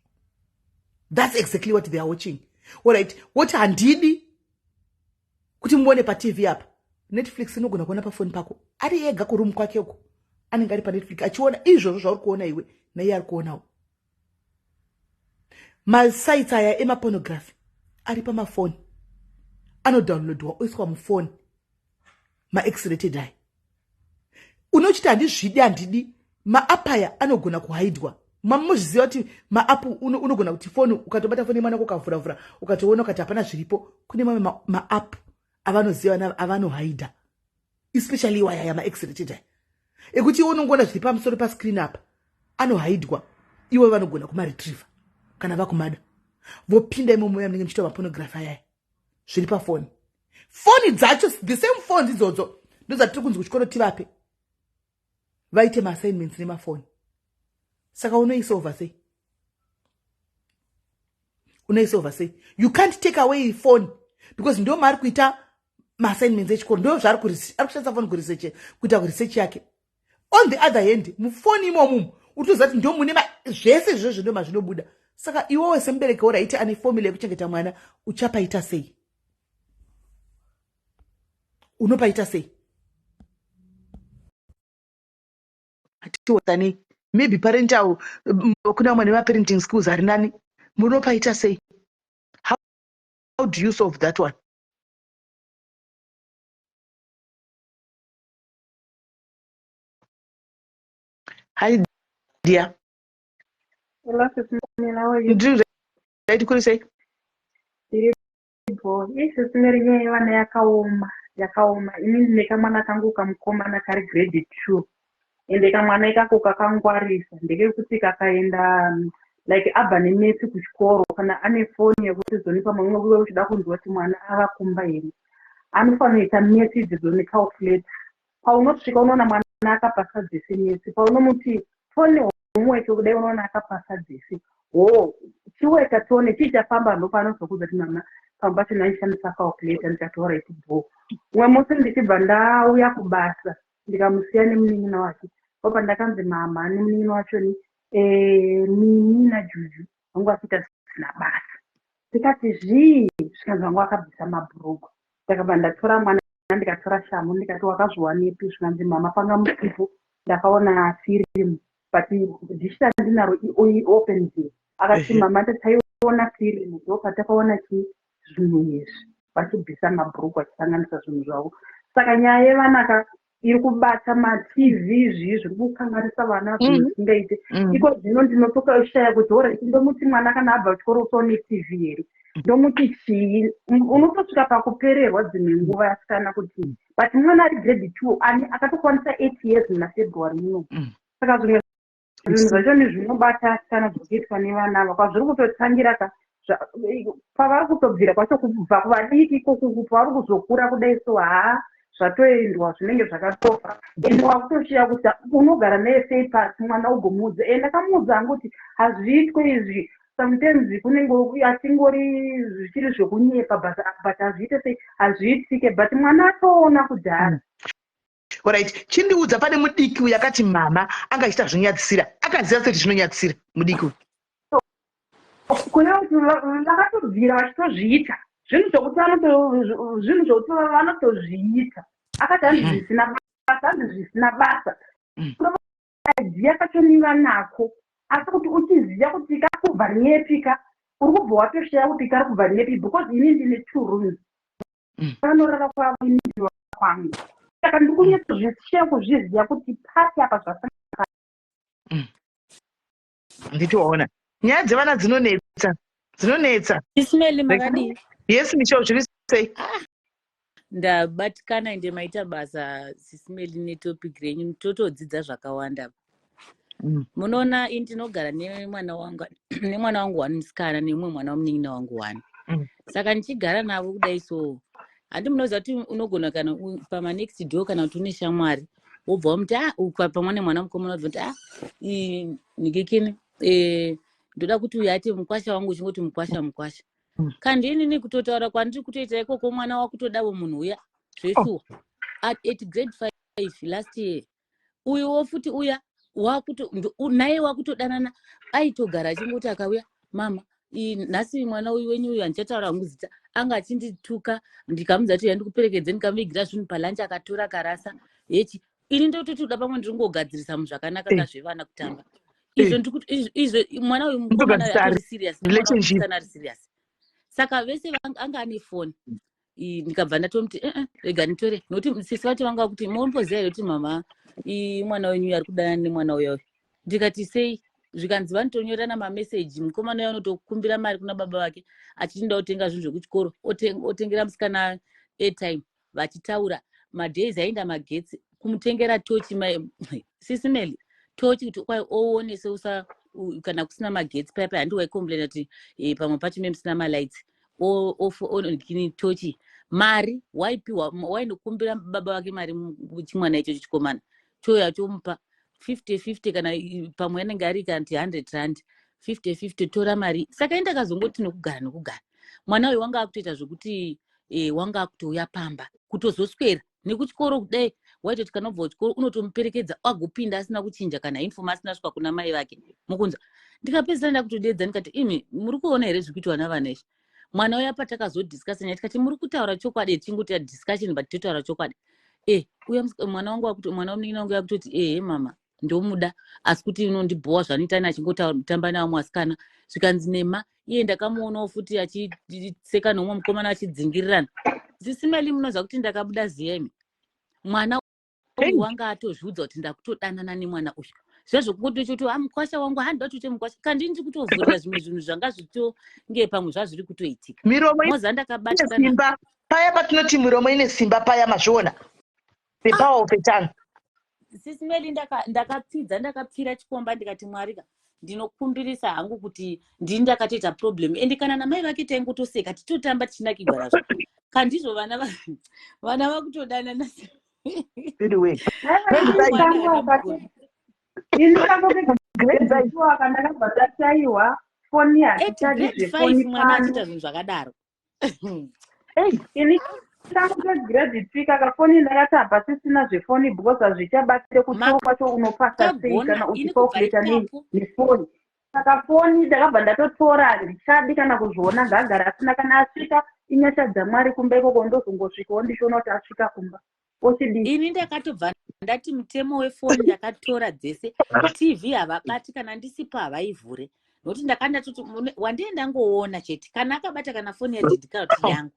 That's exactly what they are watching. Alright, woti handidi kuti muone paTV apa. Netflix inogona kuona pafoni pako, ari ega kuroom kwake uko, anenge ari paNetflix achiona izvozvo zvauri kuona iwe, naiye ari kuonawo. Masites aya emapornography ari pamafoni, anodownloadwa oiswa mufoni, maX-rated aya. Unochiti handizvidi, handidi. Maapp aya anogona kuhaidwa. Mamuzviziva kuti maapp unogona kuti foni, ukatobata foni yemwana ukavhuravhura, ukatoona ukati hapana zviripo, kune mamwe maapp avanoziva avanohaidha, especially iwaya yamaX-rated aya, ekuti iwe unongoona zviri pamusoro pascreen apa, anohaidwa. Iwe vanogona kumaretriever kana vakumada, vopinda imomo yamunenge muchiita mapornography ayaya zviri pafoni. Foni dzacho, the same phones idzodzo ndodzatiri kunzi kuchikoro tivape vaite maassignments nemafoni. Saka unoisolva sei? Unoisolva sei? You can't take away phone because ndo maari kuita maassignments echikoro, ndo zvaari kushandisa foni kuresearch, kuita kuresearch yake. On the other hand, mufoni imomumu utoziva kuti ndo mune zvese izvozvo, ndo mazvinobuda. Saka iwewe semubereki, alright, ane formula yekuchengeta mwana, uchapaita sei? Unopaita sei? Hatiotsanei, maybe parental, kuna vamwe nemaparenting skills ari nani. Munopaita sei? How do you solve that one? Hi dear. Hello, Sis Mel, how are you? Ndiri right, kuri sei? Ndiripo. Sis Mel, nyaya yevana yakaoma, yakaoma. Ini ndine kamwana kangu kamukomana kari grade 2. Ende kamwana ikako kakangwarisa. Ndekekuti kakaenda like abva nemaths kuchikoro, kana ane foni yekuti zoni pamwe unenge uchida kunzwa kuti mwana ava kumba here, anofanira kuita maths idzodzo necalculator. Paunosvika unoona mwana akapasa dzese maths. Paunomuti tone homework kudai, unoona akapasa dzese. Ho, chiweka tone chii chafamba, ndopaanozokuudza kuti mama, pamwe pacho ndaishandisa calculator. Ndikati alright bho. Umwe musi ndichibva ndauya kubasa, ndikamusiya nemunin'ina wake, opa ndakanzi mama nemunin'ina wachoni, Mimi naJuju vangu vachiita zvisina basa. Ndikati zvii? Zvikanzi vangu vakabvisa mabhurugwa. Ndakabva ndatora mwana, ndikatora shamhu, ndikati wakazviwanepi? Zvikanzi mama, panga musipo, ndakaona firimu, but dishi randinaro iopen view. Akati mama, taiona firimu, ndo patakaona chi zvinhu izvi, vachibvisa mabhurugwa, vachisanganisa zvinhu zvavo. Saka nyaya yevanaka iri kubata maTV, zvii zviri kukanganisa vana, zvinhu zvisingaite. Iko zvino ndinotoshaya kuti alright, ndomuti mwana kana abva kuchikoro usaone TV here? Ndomuti chii? Unotosvika pakupererwa dzimwe nguva asikana kuti, but mwana ari grade 2 ani akatokwanisa 8 years muna February muno. Saka zvimwe zvinhu zvacho nezvinobata asikana zviri kuitwa nevana ava, kwazviri kutotangira ka, pavari kutobvira kwacho, kubva kuvadiki ikoku, pavari kuzokura kudai, so haa, zvatoendwa, zvinenge zvakatofa. Ende wakutoshiya kuti unogara naye sei pasi mwana ugomuudza. E, ndakamuudza hangu kuti hazviitwe izvi. Sometimes kunenge atingori zvichiri zvekunyepa, but hazviite sei, hazviitike, but mwana atoona kudhara. Alright, chindiudza, pane mudiki uyu akati mama anga achiita zvinonyadzisira, akaziva sei kuti zvinonyadzisira mudiki uyu? Kureva kuti vakatobvira vachitozviita zvinhu zvokuti zvinhu zvokuti vanotozviita. Akati hanzi zvisina basa, hanzi zvisina basa. Idea kacho vanako, asi kuti uchiziva kuti kakubva nepi ka, uri kubva watoshaya kuti kari kubva nepi, because ini ndine two rooms. Vanorara kwavo, ini ndiro kwangu. Saka ndiri kunyatsozvishiya kuzviziva kuti pati apa zvasanga. Nditoona nyaya dzevana dzinonetsa, dzinonetsa. Sis Meli, makadii? Yes Michel, zviri sei? Ndabatikana. Ende maita basa, Sis Meli, netopic renyu, totodzidza zvakawanda. Munoona, ini ndinogara nemwana wangu, nemwana wangu one musikana, nemumwe mwana wamunin'ina wangu one. Saka ndichigara navo kudai, so handi munoziva kuti unogona kana pamanext door, kana kuti une shamwari, wobva wamuti a pamwe nemwana mukomana, wobva kuti a nikikini, ndoda kuti uyu ati mukwasha wangu, uchingoti mukwasha, mukwasha. Kandi inini kutotaura kwandiri kutoita ikoko, mwana wakutodavo munhu uya zveshuwa. At grade 5 last year, uyuwo futi uya. Naye wakutodanana, aitogara achingoti akauya, "Mama, nhasi mwana uyu wenyu uyu, handichataura hangu zita, anga achindituka." Ndikamudza kuti yandikuperekedze, ndikamuvigira zvinhu palunch, akatora karasa yechi. Ini ndototi uda pamwe ndiri ngogadzirisa muzvakanaka kazvevana kutamba izvo. Izvo mwana uyu mukomana uyu Kutogadzirisa atori serious nemwana relationship. Musikana ari serious, saka vese anga ane foni. Ndikabva ndatomuti, "Eh, rega nditore," nokuti sisi vati vanga kuti, "Munomboziva here kuti mama, mwana wenyu ari kudanana nemwana uya uyu?" Ndikati, "Sei?" Zvikanzi vanotonyorerana mameseji. Mukomana uya unotokumbira mari kuna baba vake achiti ndoda kutenga zvinhu zvekuchikoro, otengera musikana airtime, vachitaura madays aenda magetsi, kumutengera tochi, Sisi Meli, tochi kuti kwai oone seusa kana kusina magetsi paya paya. Handi waicomplaina kuti pamwe pacho me musina malights, kini tochi. Mari waipiwa, wainokumbira baba vake mari, chimwana ichocho chikomana choya chomupa 50 50, kana pamwe anenge ari kana kuti 100 rand, 50 50, tora mari. Saka indakazongoti nokugara nokugara, mwana uyu wanga akutoita zvokuti wanga akutouya pamba kutozoswera nekuchikoro. Kudai waitoti kana ubva kuchikoro unotomuperekedza, agopinda asina kuchinja kana uniform, asina svika kuna mai vake mukunzwa. Ndikapedzisira ndakutodedza, ndikati, "Imi muri kuona here zviri kuitwa navana izvi?" Mwana uya patakazodiscussa nyaya, tikati, "Muri kutaura chokwadi?" Tichingoita discussion, but totaura chokwadi. Uya mwana wangu akuti, mwana wemunin'ina wangu yakutoti, "Ehe mama, ndomuda, asi kuti unondibhowa zvanoita achingotamba nevamwe vasikana." Zvikanzi nema iye ndakamuonawo futi achiseka nomumwe mukomana achidzingirirana. Sisi Meli, munoziva kuti ndakabuda ziya imi. Mwana uyu wanga atozviudza kuti ndakutodanana nemwana uyu. Zvezvokungotochoti, "Ah, mukwasha wangu, handoda kutoite mukwasha." Kandi ndiri kutovhurira zvimwe zvinhu zvanga zvitonge pamwe zvazviri kutoitika. Miromo Moza ine ndakabatikana. simba. Paya patinoti miromo ine simba paya, mazviona, the power of a tongue. Sisi Meli, ndakapfidza, ndakapfira chikomba, ndikati, "Mwarika, ndinokumbirisa hangu kuti ndini ndakatoita problem." Ende kana namai vake taingotoseka, tichitotamba, tichinakigwa nazvo. Kandizvo vana vana vakutodanana. Anyway, Mwana. Ini kangu ndakabva ndashaiwa foni. At Hatichadi grade zvefoni 5 mwana pano. achiita zvinhu zvakadaro. Hey, Ini kangu kegrade 3 kaka, foni ndakati hapasisina zvefoni because hazvichabatsire. Kuchikoro kwacho unopasa sei Makagona. kana Ini kubva uchicalculata ipapo nefoni? Saka foni ndakabva ndatotora, handichadi kana kuzviona. Ngagara asina. Kana asvika, inyasha dzaMwari. Kumba ikoko ndozongosvikawo ndichiona kuti asvika kumba, ochidii? Ini ndakatobva ndati mutemo wefoni ndakatora dzese. TV havabati, kana ndisipo havaivhure, nokuti ndakanga ndatoti wandee ndangoona chete kana akabata kana foni yadhidhi kana kuti yangu,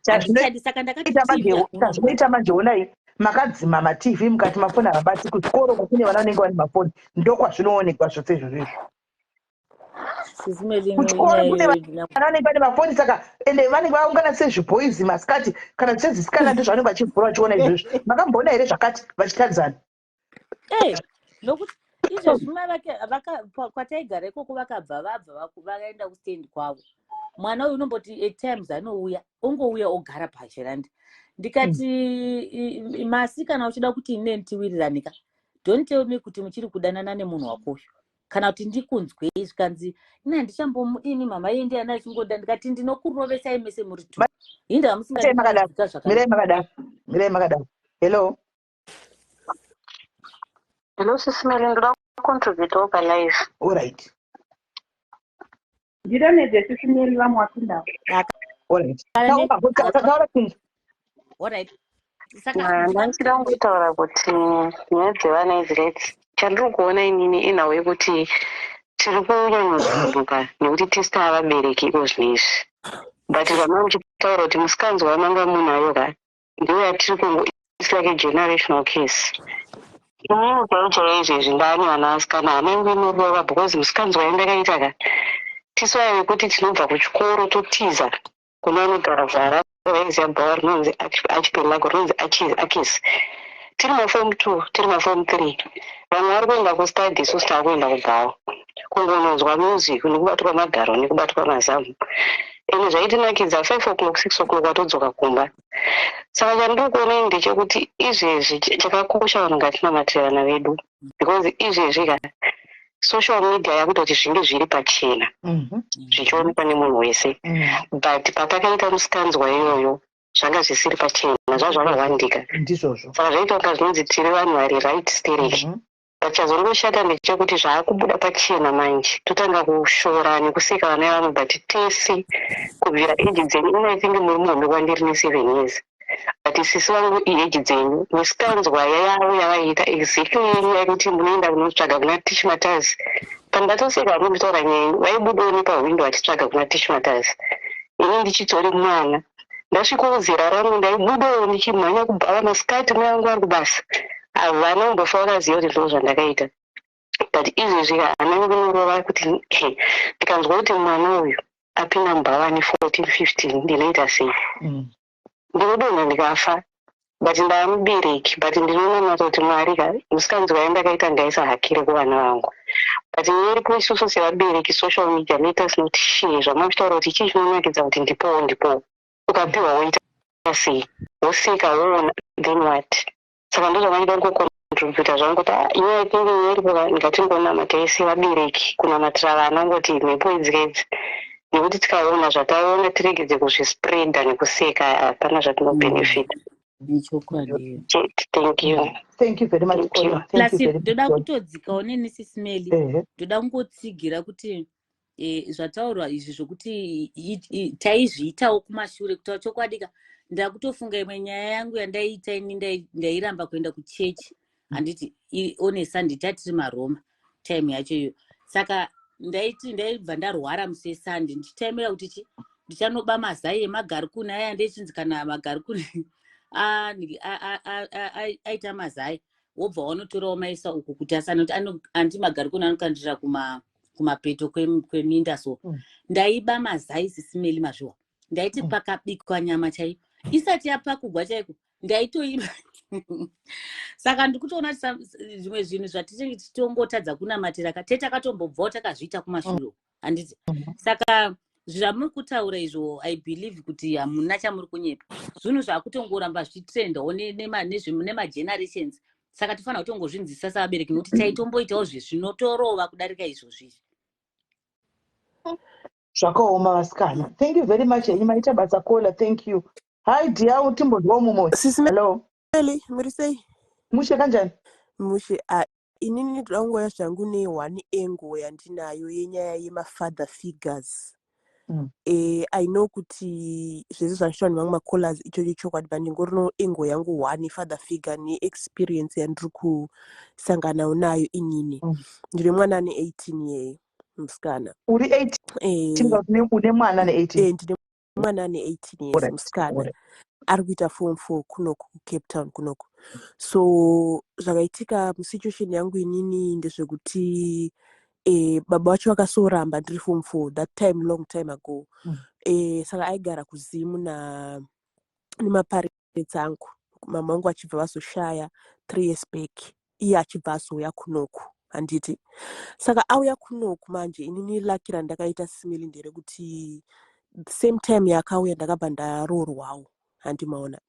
handichadi. Saka ndakati Chazvinoita TV manje, hakuna. chazvinoita manje, onai, makadzima maTV, mukati mafoni havabati. Kuchikoro kune vana vanenge vane mafoni, ndokwazvinoonekwa zvose izvozvo izvo. Sisi Meli, Kuchikoro kune inyaya. vana vanenge vane mafoni, saka ende vanenge vaungana sezvibhoizi masikati kana sezisikana, ndozvavanenge vachivhura vachiona izvozvo. Makamboona here zvakati vachitaridzana? Nokuti izvezvi mai vake kwataigara ikoko vakabva vabva vakaenda kustendi kwavo. Mwana uyu unomboti at times anouya, ongouya ogara pachiranda. Ndikati, "Masi, kana uchida kuti ineni tiwiriranika, don't tell me kuti muchiri kudanana nemunhu wako uyu kana kuti ndikunzwei." Zvikanzi, "Ina handichambomudini mama, iye ndiani achingoda." Ndikati, "Ndinokurovesai mese muri two, hinda Mirai makadaro. musingaika zvakanaka." Mirai makadaro, mirai makadaro. Hello. Hello, Sisi Meli, ndoda kucontributawo palive. Alright. Ndidonedze, Sisi Meli, vamwe wapindawo. Alright, taura, taura chinhu. Alright, saka Ndandida kungotaura kuti nyaya dzevana idzi, right, chandiri kuona inini inhau yekuti tiri kunyanyovhunduka nekuti tisu tava vabereki iko zvinezvi, but vana muchitaura kuti musikanzwa wamanga munayo ka, ndiyo yatiri kungo, it's like a generational case. Inini chaivo chaivo izvezvi ndaane vana vasikana, hana yangu inorova because musikanzwa yandakaita ka, tisu aya vekuti tinobva kuchikoro totiza kune vanogara vhara, vaiziva bhawa rinonzi Archipelago, rinonzi Akis. Tiri maform 2, tiri maform 3, vamwe vari kuenda kustudy, isusu taakuenda kubhawa kungononzwa music nekubatwa magaro nekubatwa mazamu. Ende zvaitinakidza, 5 o'clock, 6 o'clock watodzoka kumba. Saka chandiri kuona ini ndechekuti izvezvi chakakosha, vanhu ngatinamatire vana vedu, because izvezvi ka social media yakuita kuti zvinge zviri pachena, zvichionekwa nemunhu wese. But patakaita musikanzwa iyoyo zvanga zvisiri pachena, zvazvakawandika. Ndizvozvo. Saka zvaita kunga zvinonzi tiri vanhu vari right stereki. But chazongoshata ndechekuti zvaakubuda pachena manje, totanga kushora nekuseka vana vamwe. But tese kubvira age dzenyu, ino I think muri muhombe kwandiri ne7 years, but sisi vangu iage dzenyu, misikanzwa yavo yavaiita exactly yenyu yekuti munoenda kunotsvaga kuna Tishmatas. Pandatoseka vamwe nditaura nyaya yenyu, vaibudawo nepahwindo vachitsvaga kuna Tishmatas. Ini ndichitori mwana, ndasvikawo zera rangu, ndaibudawo ndichimhanya kubhava masikati, mai vangu vari kubasa. Havana kumbofa vakaziva kuti ndo zvandakaita. But izvezvi hana kunorova kuti ndikanzwa kuti mwana uyu apinda mubhava ne14 15, ndinoita sei? Ndinodonha ndikafa, but ndava mubereki. But ndinonamata kuti Mwari ka, musikanzwa yandakaita ngaisahakire kuvana vangu. But iripo isusu sevabereki, social media, let us not share zvamakuchitaura kuti chii chinonakidza kuti ndipowo, ndipowo. Ukapiwa woita sei? Woseka, woona, then what? Saka ndozvamandida kungocontributa zvangu kuti ah, inyaya tinge iripo, ngatingonamata ese vabereki, kunamatira vana, ngoti mhepo idzi idzi, nekuti tikaona zvataona, tiregedze kuzvispreada nekuseka. Hapana zvatinobhenefita. Ichokwadi. Thank you. Thank you very much. Thank you. Thank Plus you very much. ndoda kutodzikawo neni, Sis Melly. Ndoda kungotsigira kuti zvataurwa izvi zvokuti taizviitawo kumashure. Kutaura chokwadi ka, ndakutofunga imwe nyaya yangu yandaiita ini. Ndairamba kuenda kuchechi, handiti? On a Sunday tatiri maRoma time yacho iyo. Saka ndaiti ndaibva ndarwara musi weSunday, ndichitaimira kuti chi ndichanoba mazai emagarikuni aya. Ndechinzi kana magarikuni aita mazai, wobva wanotorawo maisa uku kuti asanoti andi magarikuni anokandira kumapeto kweminda. So ndaiba mazai, Sis Melly, mazviwa. Ndaiti pakabikwa nyama chaiyo, isati yapakugwa chaiko, ndaitoiba. Saka ndikutoona kuti zvimwe zvinhu zvatinenge tichitongotadza kunamatira ka, takatombobvawo takazviita kumashure uko, handiti? Saka zvamuri kutaura izvo, I believe kuti hamuna chamuri kunyepa. Zvinhu zvakutongoramba zvichitrendawo nemagenerations. Saka tofanira kutongozvinzwisisa sevabereki, nokuti taitomboitawo zvezvinotorova kudarika izvozvi izvi. Zvakaoma, vasikana. Thank you very much henyu, maita basa caller. Thank you. Hi dear, timbonzwawo mumwe. Sisi Hello. Melly, muri sei? Mushe, kanjani? Mushe. Ah, inini ndoda kungoya zvangu neone angle yandinayo yenyaya yemafather figures. I know kuti zvese zvanditaura nemamwe macallers ichocho chokwadi, but ndingorino angle yangu one, father figure, neexperience yandiri kusanganawo nayo inini. Ndine mwana ane 18 year, musikana. Uri 18? Une mwana ne18? Ndine mwana ane 18 years, musikana. Ari kuita form 4 kunoku kuCape Town kunoku. So zvakaitika musituation yangu inini ndezvekuti baba vacho vakasoramba ndiri form 4 that time, long time ago. Saka aigara kuZimu na nemaparents angu, mama vangu achibva vazoshaya 3 years back, iye achibva azouya kunoku, handiti? Saka auya kunoku manje, inini lucky randakaita, Sis Melly, nderekuti same time yakauya ndakabva ndaroorwawo. Handimaona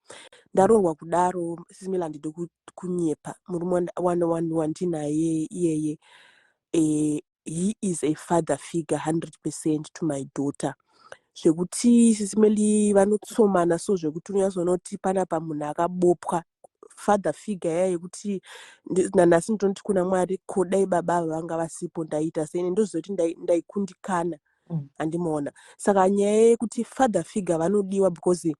ndaroorwa kudaro, Sis Melly, handidi kunyepa, murume wandinaye iyeye, he is a father figure 100% to my daughter, zvekuti, Sis Melly, vanotsomana so zvekuti unyatsonoti panapa munhu akabopwa. Father figure yaya yekuti nanhasi ndinoti kuna Mwari, ko dai baba ava vanga vasipo, ndaita sei? Ndoziva kuti ndaikundikana. Handimaona? Saka nyaya yekuti father figure vanodiwa, because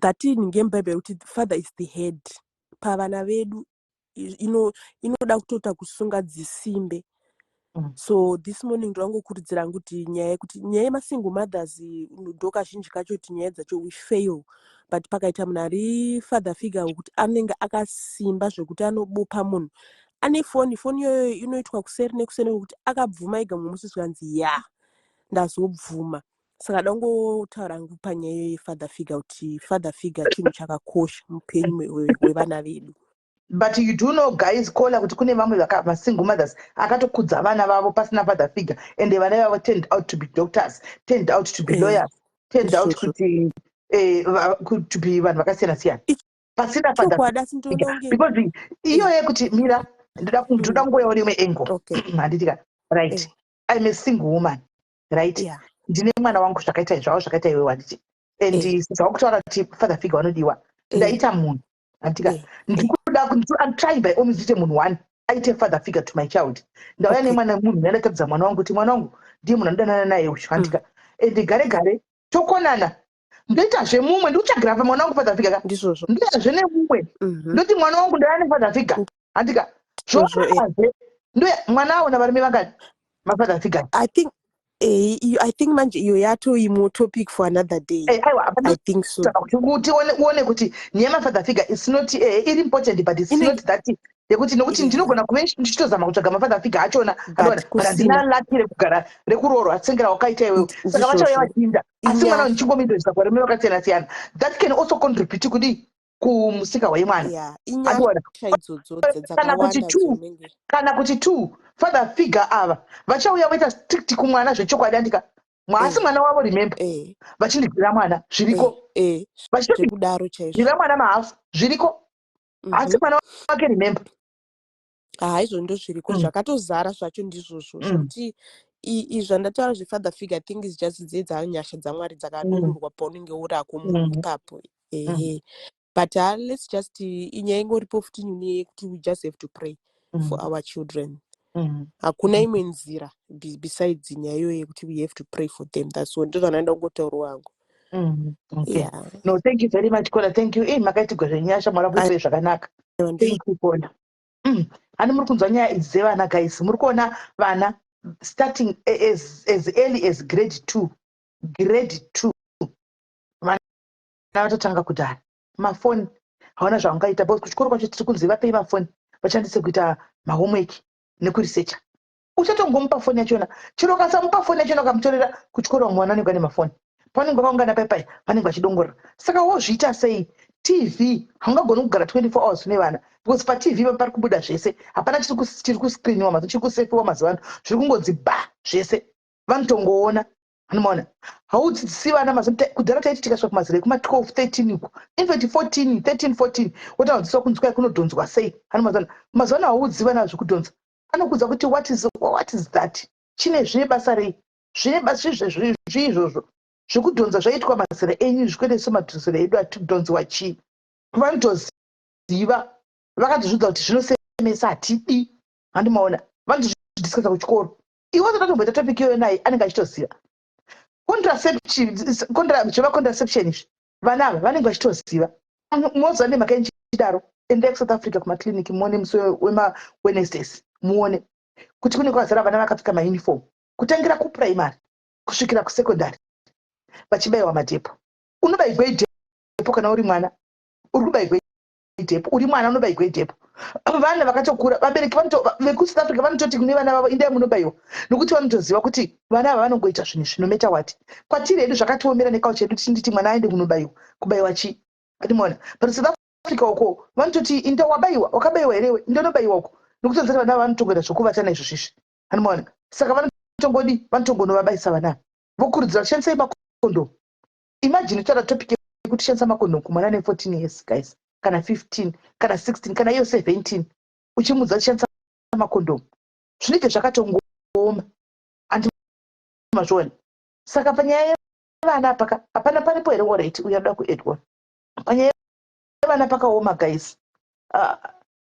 that ngemubhaibheri kuti father is the head pavana vedu, inoda kutoita kusunga dzisimbe. So this morning ndorangokurudzira kuti nyaya yekuti nyaya yemasingle mothers, ndo kazhinji kacho kuti nyaya dzacho we fail, but pakaita munhu ari father figure wekuti anenge akasimba zvekuti anobopa munhu ane foni, foni iyoyo inoitwa kuseri nekuseri, nekuti akabvuma ega mumwe musi zvikanzi ya, ndazobvuma. Saka dangotaura hangu panyaya yefather figure kuti father figure chinhu chakakosha muupenyu hwevana vedu. But you do know, guys, caller, kuti kune vamwe masingle mothers akatokudza vana vavo pasina father figure, and vana vavo turned out to be doctors, turned out to be lawyers, turned out Izvozvo. kuti to be vanhu vakasiyana siyana pasina father Chokwadi, asi figure. ndinoona kunge Because iyo yekuti mira, ndoda kungoyawo rimwe angle. Handiti ka? Right. I'm a single woman, right? Ndine mwana wangu, zvakaita zvavo zvakaita iwewe, handiti? And zvakutaura kuti father figure vanodiwa, ndaita munhu, handika? Ndikuda, I'm trying by all means ndiite munhu one. Aite father figure to my child. Ndauya nemwana, munhu ndandataridza mwana wangu kuti mwana wangu ndiye munhu anodanana naye uyu, handika? Ende gare gare tokonana, ndoitazve mumwe, ndikutsvagira pa mwana wangu father figure ka. Ndizvozvo. Ndoitazve nemumwe. Ndoti mwana wangu ndauya nefather figure, handika? Ndizvozvo. Zvoazve ndoya mwana aona varume vangani, mafather figure. I think I think manje iyo yatoimwe topic for another day. Aiwa, hapana. I think so. Kuti uone kuti nyaya yemafather figure is not iri important, but it's not that yekuti nokuti ndinogona kuve ndichitozama kutsvaga mafather figure achona, But but handina kusina. Lucky rekugara rekuroorwa sengera wakaita iwewe. Saka vachauya vachiinda, asi mwana ndichingomindoisa kuvarume vakasiyana siyana. That can also contribute kudii, kumusika wemwana. Inyasha idzodzo Kana kuti dzakawanda two, dzinenge kana kuti two father figure ava vachauya voita strict kumwana zvechokwadi, andika? Mwaasi mwana wavo, remember, vachindidzira mwana, zviriko. Zvekudaro chaizvo. Vachitodzira mwana mahafu, zviriko. Asi mwana wake, remember. Haizvo, ndo zviriko. Zvakatozara zvacho ndizvozvo, zvekuti zvandataura zvefather figure, I think is just dzedza nyasha dzaMwari dzakadururwa paunenge urako munhu ipapo. Ehe, but let's just, inyaya ingoripo futi nyaya yekuti we just have to pray for our children. Hakuna imwe nzira besides nyaya iyoyo yekuti we have to pray for them. That's all, ndozvandinoda kungotaura wangu. Okay. Yeah. No, thank you very much, Kola. Thank you. Makaitigwa zvenyasha, Mwari akuitirei zvakanaka. Aiwa, ndizvo. Thank you, Kola. Hani muri kunzwa nyaya idzi dzevana, guys? Muri kuona vana starting as early as grade 2, grade 2, vana vatotanga kudhara mafoni. Hauna zvaungaita because kuchikoro kwacho tiri kunzi vapei mafoni vashandise kuita mahomework nekuresearcha. Uchatongomupa foni yachona, chero ukasamupa foni yachona, ukamutorera kuchikoro, vamwe vana vanenge vane mafoni, pavanenge vakaungana paipai, vanenge vachidongorera. Saka wozviita sei? TV haungagoni kugara 24 hours une vana because paTV pari kubuda zvese. Hapana chiri kuscreeniwa mazuva, chiri kusefiwa mazuva ano, zviri kungonzi ba zvese, vanotongoona. Anomaona, haudzidzisi vana mazuva. Kudhara taiti tikasvika kumazera ekuma12, 13 uko, infact 14, 13, 14, wotadzidziswa kunzi kwai kunodhonzwa sei. Ano mazuva ano haudzi vana zvekudhonza, anokuudza kuti what is that, chine zvine basa rei, zvine basa zviizvozvo zvekudhonza zvaitwa mazera enyu, zvikwete semadhonzero edu atidhonziwa chii. Vanotoziva, vakatozvidza kuti zvinosemesa, hatidi, handimaona? Vanotozvidiscussa kuchikoro. Iwe totatomboita topic iyoyo naye, anenge achitoziva zveva contraception izvi. Vana ava vanenge vachitoziva. Moziva nemhaka yenchidaro, endai kuSouth Africa kumaclinic, muone musi wemaWednesdays, muone kuti kune kwazara vana vakapfeka mauniform kutangira kuprimary kusvikira kusecondary, vachibayiwa madepo. Unobayigwa idepo kana uri mwana, uri kubayigwa idepo uri mwana, unobayigwa idepo. Vana vakatokura, vabereki vekuSouth Africa vanototi kune vana vavo, "Indai munobayiwa," nokuti vanotoziva kuti vana ava vanongoita zvinhu zvinometa wati. Kwatiri hedu zvakatiomera nekauchi yedu, tichinditi mwana aende kunobayiwa, kubayiwa chii, andimona? But South Africa uko vanototi, "Inda wabayiwa, wakabayiwa herewe, inda unobayiwa uko," nokuti vanzati vana ava vanotongoita zvokuvatana izvo zvisvi, andimona? Saka vanotongodi, vanotongonovabayisa vana ava, vokurudzira kushandisai makondomu. Imagine taura topic yekuti shandisa makondomu kumwana ne14 years, guys, kana 15, kana 16, kana iyo 17, uchimudza kushandisa makondomu, zvinenge zvakatongooma, andi mazviona? Saka panyaya yevana paka hapana paripo here? Alright, uyo anoda kuaddwa panyaya yevana pakaoma, guys.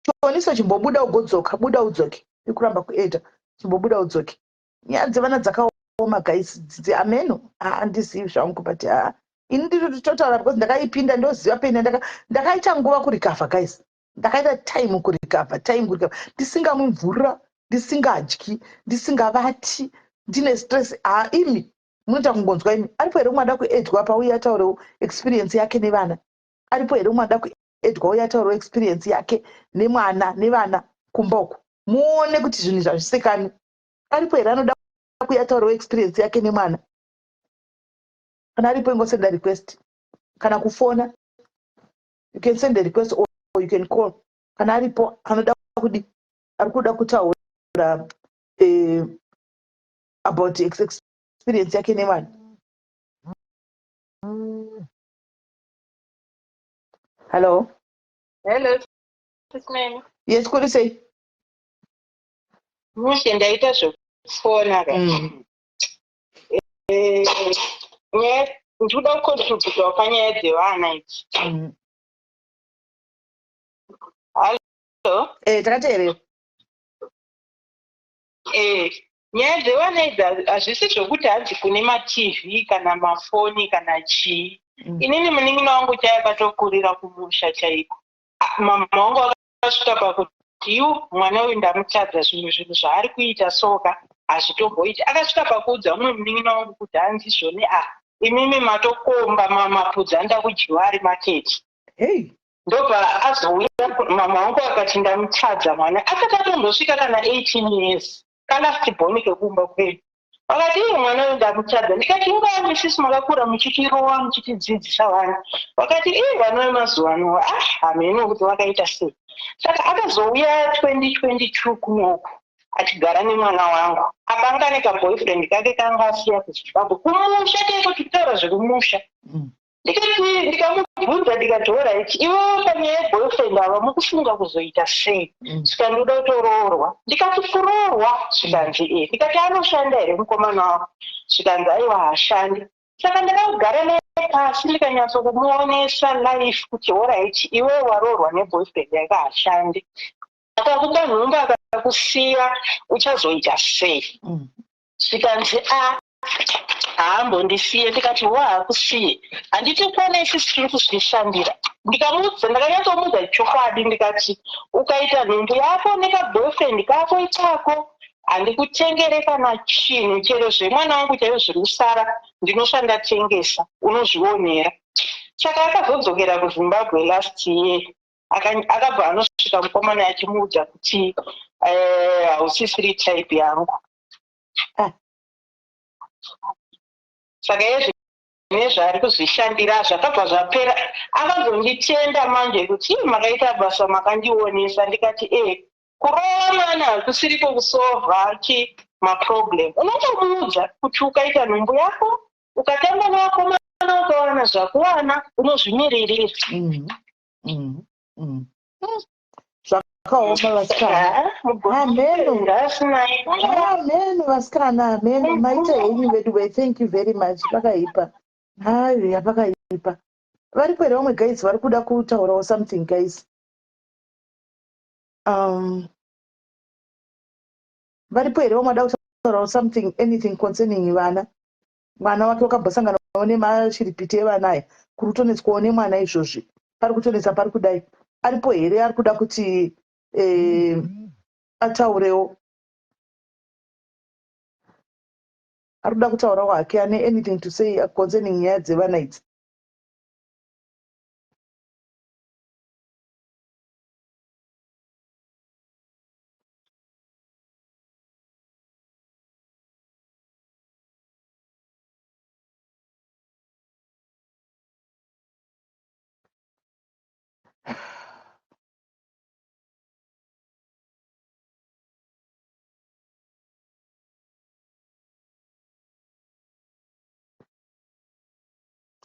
Chioniso, chimbobuda ugodzoka, buda udzoke, ikuramba kuedha, chimbobuda udzoke. Nyaya dzevana dzakaoma, guys, dzidzi ameno, handizivi zvangu, but ini nditotaura because ndakaipinda, ndoziva pena ndakaita nguva kurecover, guys. Ndakaita time kurecover, time kurecover, ndisingamwi mvura, ndisingadyi, ndisingavati, ndine stress. Ha, imi munoita kungonzwa imi. Aripo here umwe ada kuaddwa pauye ataurewo experience yake nevana? Aripo here umwe ada kuaddwa uye ataurewo experience yake nemwana, nevana kumba uku, muone kuti zvinhu zvazvisekani? Aripo here anoda kuuya ataurewo experience yake nemwana? Kana aripo, ingosenda request kana kufona. You can send a request or you can call. Kana aripo anoda kudi, ari kuda kutaura about experience yake nemwana. Hello? Hello, Sis Melly. Yes, kuri sei? Mushe, ndaita zvekufona ka. Nyaya ndikuda kucontributawo panyaya dzevana idzi. Hallo? Takateerera. Eh, nyaya dzevana idzi hazvisi zvokuti hanzi kune matv kana mafoni kana chii. Inini munin'ina wangu chai akatokurira kumusha chaiko. Mama wangu akasvika pakuti yu mwana uyu ndamutadza, zvimwe zvinhu zvaari kuita soka hazvitomboiti. Akasvika pakuudza umwe munin'ina wangu kuti hanzi zvoni a imimi matokomba mapudzi anoda kudyiwa ari maketi. Hey. Ndobva azouya mama wangu akati ndamutadza mwana asati atombosvika kana 18 years, kalast born kekumba kwedu. Vakati iye mwana uyu ndamutadza. Ndikati ingawani isusu makakura muchitirova muchitidzidzisa vana. Vakati iye vana vemazuva ano ah hameno kuti vakaita sei. Saka akazouya 2022 kunoku achigara nemwana wangu. Apa anga ane kaboyfriend kake kanga asiya kuZimbabwe kumusha chaiko, tikutaura zvekumusha. Ndikati ndikamubvunza ndikati alright, iwe panyaya yeboyfriend ava mukufunga kuzoita sei? Zvikanzi uda kutoroorwa. Ndikati kuroorwa? Zvikanzi e. Ndikati anoshanda here mukomana wako? Zvikanzi aiwa haashandi. Saka ndakagara naye pasi ndikanyatsokumuonesa life kuti alright, iwe waroorwa neboyfriend yake haashandi, akakupa nhumbu akakusiya uchazoita sei? Zvikanzi a haambondisiye. Ndikati wo haakusiye, handiti kuona isusu tiri kuzvishandira. Ndikamuudza, ndakanyatsomuudza chokwadi, ndikati ukaita nhumbu yako nekaboyfriend kako ikako handikutengere kana chinhu, chero zvemwana wangu chaizvo zviri kusara ndinosva ndatengesa, unozvionera. Saka akazodzokera kuZimbabwe last year, akabva anosvika mukomana achimuudza kuti hausisiri type yangu. Saka iye nezvaari kuzvishandira zvakabva zvapera. Akazonditenda manje kuti "Ii, makaita basa makandionesa." Ndikati e kurova mwana hakusiriko kusolva chi maproblem. Unotomuudza kuti ukaita nhumbu yako ukatamba nevakomana ukawana zvakuwana unozvimiririra. Zvakaoma vasikana, hameno. Ngasinai. Hameno vasikana, hameno. Maita henyu vedu we, thank you very much. Pakaipa haiya, pakaipa. Varipo here vamwe guys vari kuda kutaurawo something, guys? Varipo here vamwe vada kutaurawo something, anything concerning vana? Mwana wake wakambosanganawo nemashiripiti evana aya, kuri kutonetswawo nemwana izvozvi, pari kutonetsa, pari kudai. Aripo here ari kuda kuti ataurewo, ari kuda kutaurawo hake, ane anything to say concerning nyaya dzevana idzi?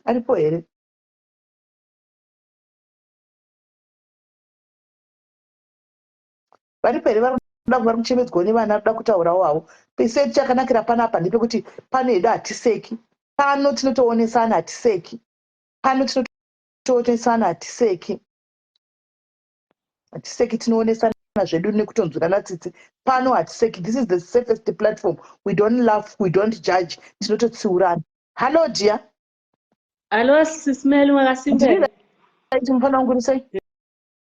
Aripo here? Varipo here vari kuda, vari kuchemedzwawo nevana, vari kuda kutaurawo havo? Pese chakanakira panapa ndepekuti pano hedu hatiseki pano, tinotoonesana, hatiseki pano, tinotoonesana, hatiseki, hatiseki, tinoonesana zvedu nekutonzwirana tsitsi. Pano hatiseki. This is the safest platform. We don't laugh, we don't judge, tinototsiurana. Hallo dear. Alo Sis Meli, wakasimba here? Right, mufana wangu, sei?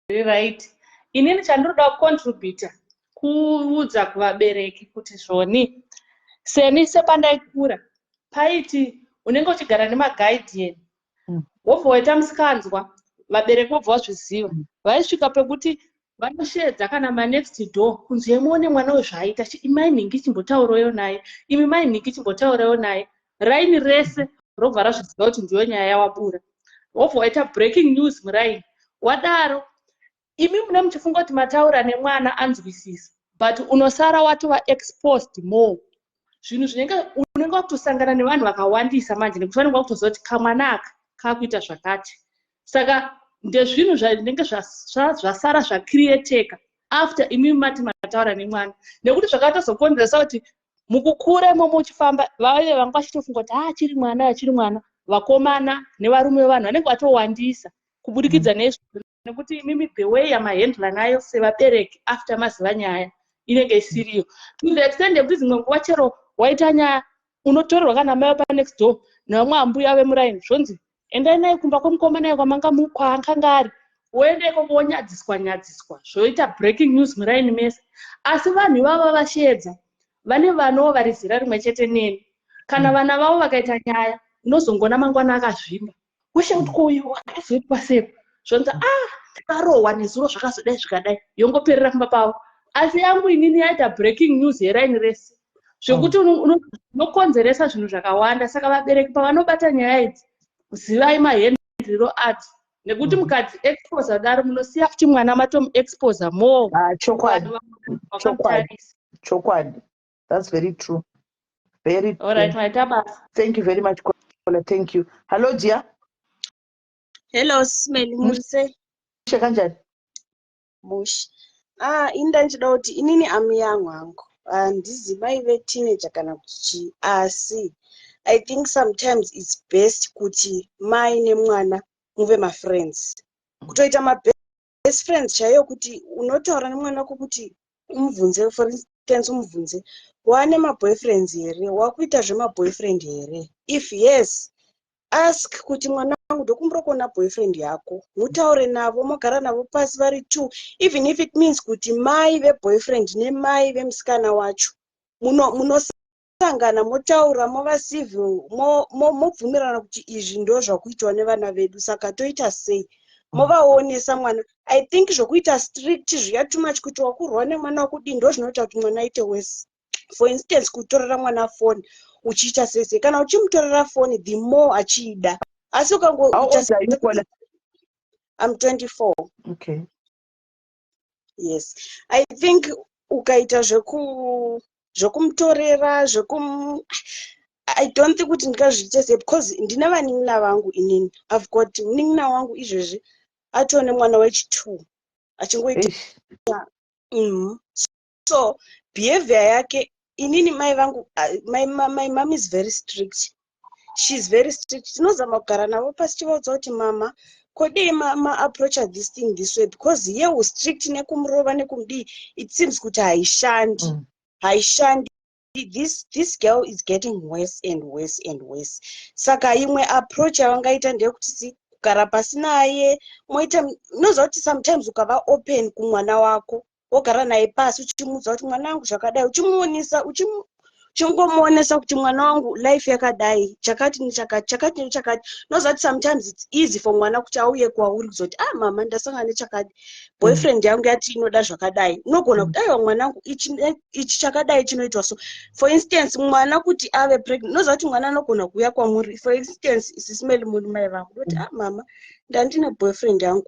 Right. Inini chandinoda kucontributa kuudza kuvabereki kuti zvoni seni sepandaikura paiti unenge uchigara nemaguardian, wobva waita musikanzwa, vabereki vobva vazviziva. Vaisvika pekuti vanosheedza kana manext door kunzi yemuone mwana wezvaaita. Mai nhingi chimbotaurayo naye, imi mai nhingi chimbotaurayo naye. Raini rese robva razviziva kuti ndiyo nyaya yawabura, wobva waita breaking news muraini. Wadaro imi mune muchifunga kuti mataura nemwana anzwisisa, but unosara watova exposed more. Zvinhu zvinenge unenge wakutosangana nevanhu vakawandisa manje, nekuti vanenge vakutoziva kuti kamwana aka kakuita zvakati. Saka ndezvinhu zvinenge zvasara zvacreateka after imi mati mataura nemwana, nekuti zvakatozokonzeresa kuti mukukura imomo uchifamba vave vanga vachitofunga kuti ha achiri mwana, achiri mwana. Vakomana nevarume vevanhu vanenge vatowandisa kubudikidza neizvozvo, nekuti imimi the way yamahandla nayo sevabereki after maziva nyaya. Inenge isiriyo to the extent yekuti dzimwe nguva chero waita nyaya, unotorerwa kana mai panext door nevamwe ambuya vemuraini, zvonzi endai naye kumba kwemukomana kwamanga kwaakanga ari. Woenda ikoko, wonyadziswa nyadziswa, zvoita breaking news muraini mese. Asi vanhu ivava vasheedza vane vanawo vari zera rimwe chete neni. Kana vana vavo vakaita nyaya, unozongona mangwana akazvimba weshe kuti koyu wakazoitwa sei? Zvonzi, "Ah, ndakarohwa nezuro, zvakazodai zvikadai." Yongoperera kumba pavo. Asi yangu inini yaita breaking news yeraini rese, zvekuti unokonzeresa zvinhu zvakawanda. Saka vabereki pavanobata nyaya idzi, zivai mahendriro adzo, nekuti mukadzi exposa kudaro, munosiya futi mwana matomuexposa more. Ah, chokwadi. Vakamutarisa. Chokwadi, that's very true, very true. Alright, maita basa. Thank you very much, Kola. Thank you. Hello, dear. Hello, Smeli, muri? Mushe kanjani? Mushe. Ah, ini ndanchida kuti inini ami yangu hangu. Handizi mai veteenager kana kuti chii, asi I think sometimes it's best kuti mai nemwana muve mafriends. Kutoita mabest friends chaiyo, kuti unotaura nemwana wako, kuti umubvunze, for instance, umubvunze, "Wane maboyfriends here? Wakuita zvemaboyfriend here?" If yes, ask kuti, "Mwana wangu, ndokumbura kuona boyfriend yako." Mutaure navo, mogara navo pasi vari two, even if it means kuti mai veboyfriend nemai vemusikana wacho munosangana, motaura, mova civil, mobvumirana kuti izvi ndo zvakuitwa nevana vedu, saka toita sei? Movaonesa mwana. I think zvokuita strict zviya too much, kuti wakurwa nemwana wakudii, ndo zvinoita kuti mwana aite worse. For instance, kutorera mwana foni uchiita sese, kana uchimutorera foni, the more achiida. Asi How ukangoita old are you, Kola? I'm 24. Okay. Yes, I think ukaita zvekumutorera zvekum I don't think kuti ndingazviite sei, because ndine vanin'ina vangu. Inini I've got munin'ina wangu izvezvi atone mwana wechi2 achingoita. Eish. So behavior yake, inini mai vangu, my mom is very strict. She's very strict. Tinozama kugara navo pasi, tivaudza kuti, "Mama, kodei maapproacha this thing this way?" Because ye ustrict nekumurova nekumudii, it seems kuti haishandi. Haishandi. This girl is getting worse and worse and worse. Saka imwe approach yavangaita ndeyekuti si kugara pasi naye, moita, unoziva kuti sometimes ukava open kumwana wako, wogara naye pasi, uchimuudza kuti, "Mwana wangu, zvakadai," uchimuonesa, uchingomuonesa kuti, "Mwana wangu, life yakadai, chakati nechakati, chakati nechakati." Unoziva kuti sometimes it's easy for mwana kuti auye kwauri kuzoti, "Ah, mama, ndasangana nechakati, boyfriend yangu yati inoda zvakadai." Unogona kuti, "Aiwa, mwanangu, ichi chakadai chinoitwa." So for instance, mwana kuti ave pregnant, unoziva kuti mwana anogona kuuya kwamuri. For instance, Sis Meli, muri mai vangu, ndoti, "Ah, mama, ndandine boyfriend yangu,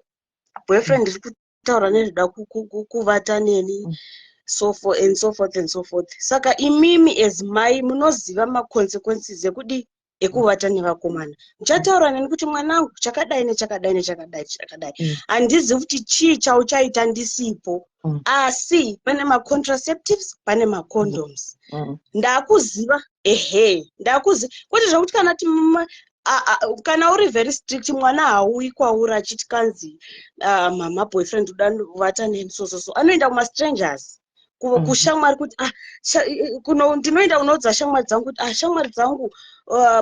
boyfriend iri kutaura nezvida kuvata neni," so for and so forth and so forth. Saka imimi as mai munoziva maconsequences ekudi ekuvata nevakomana. Muchataura neni kuti, "Mwanangu, chakadai nechakadai nechakadai chakadai." Handizivi kuti chii chauchaita ndisipo, asi pane macontraceptives, pane macondoms. Ndakuziva, ehe, ndakuziva kwete zvokuti kana ti kana uri very strict, mwana hauyi kwauri achiti kanzi, "Mama, boyfriend uda kuvata neni," so so so. Anoenda kumastrangers, kushamwari kuti, "Ah, kuno ndinoenda kunoudza shamwari dzangu kuti, ah, shamwari dzangu,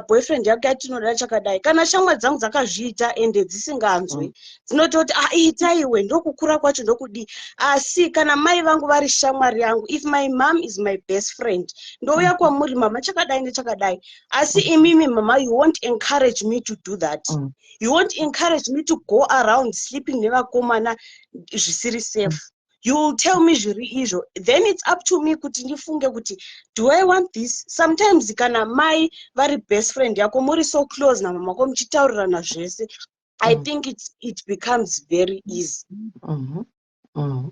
boyfriend yake yatinoda chakadai." Kana shamwari dzangu dzakazviita ende dzisinganzwi, dzinototi, "Ah, ita iwe, ndokukura kwacho, ndokudii." Asi kana mai vangu vari shamwari yangu, if my mom is my best friend, ndouya kwamuri, "Mama, chakadai nechakadai." Asi imimi mama, you won't encourage me to do that. You won't encourage me to go around sleeping nevakomana zvisiri safe. You will tell me zviri izvo, then it's up to me kuti ndifunge kuti, do I want this? Sometimes kana mai vari best friend yako, muri so close namama ko, muchitaurirana zvese, I think it becomes very easy.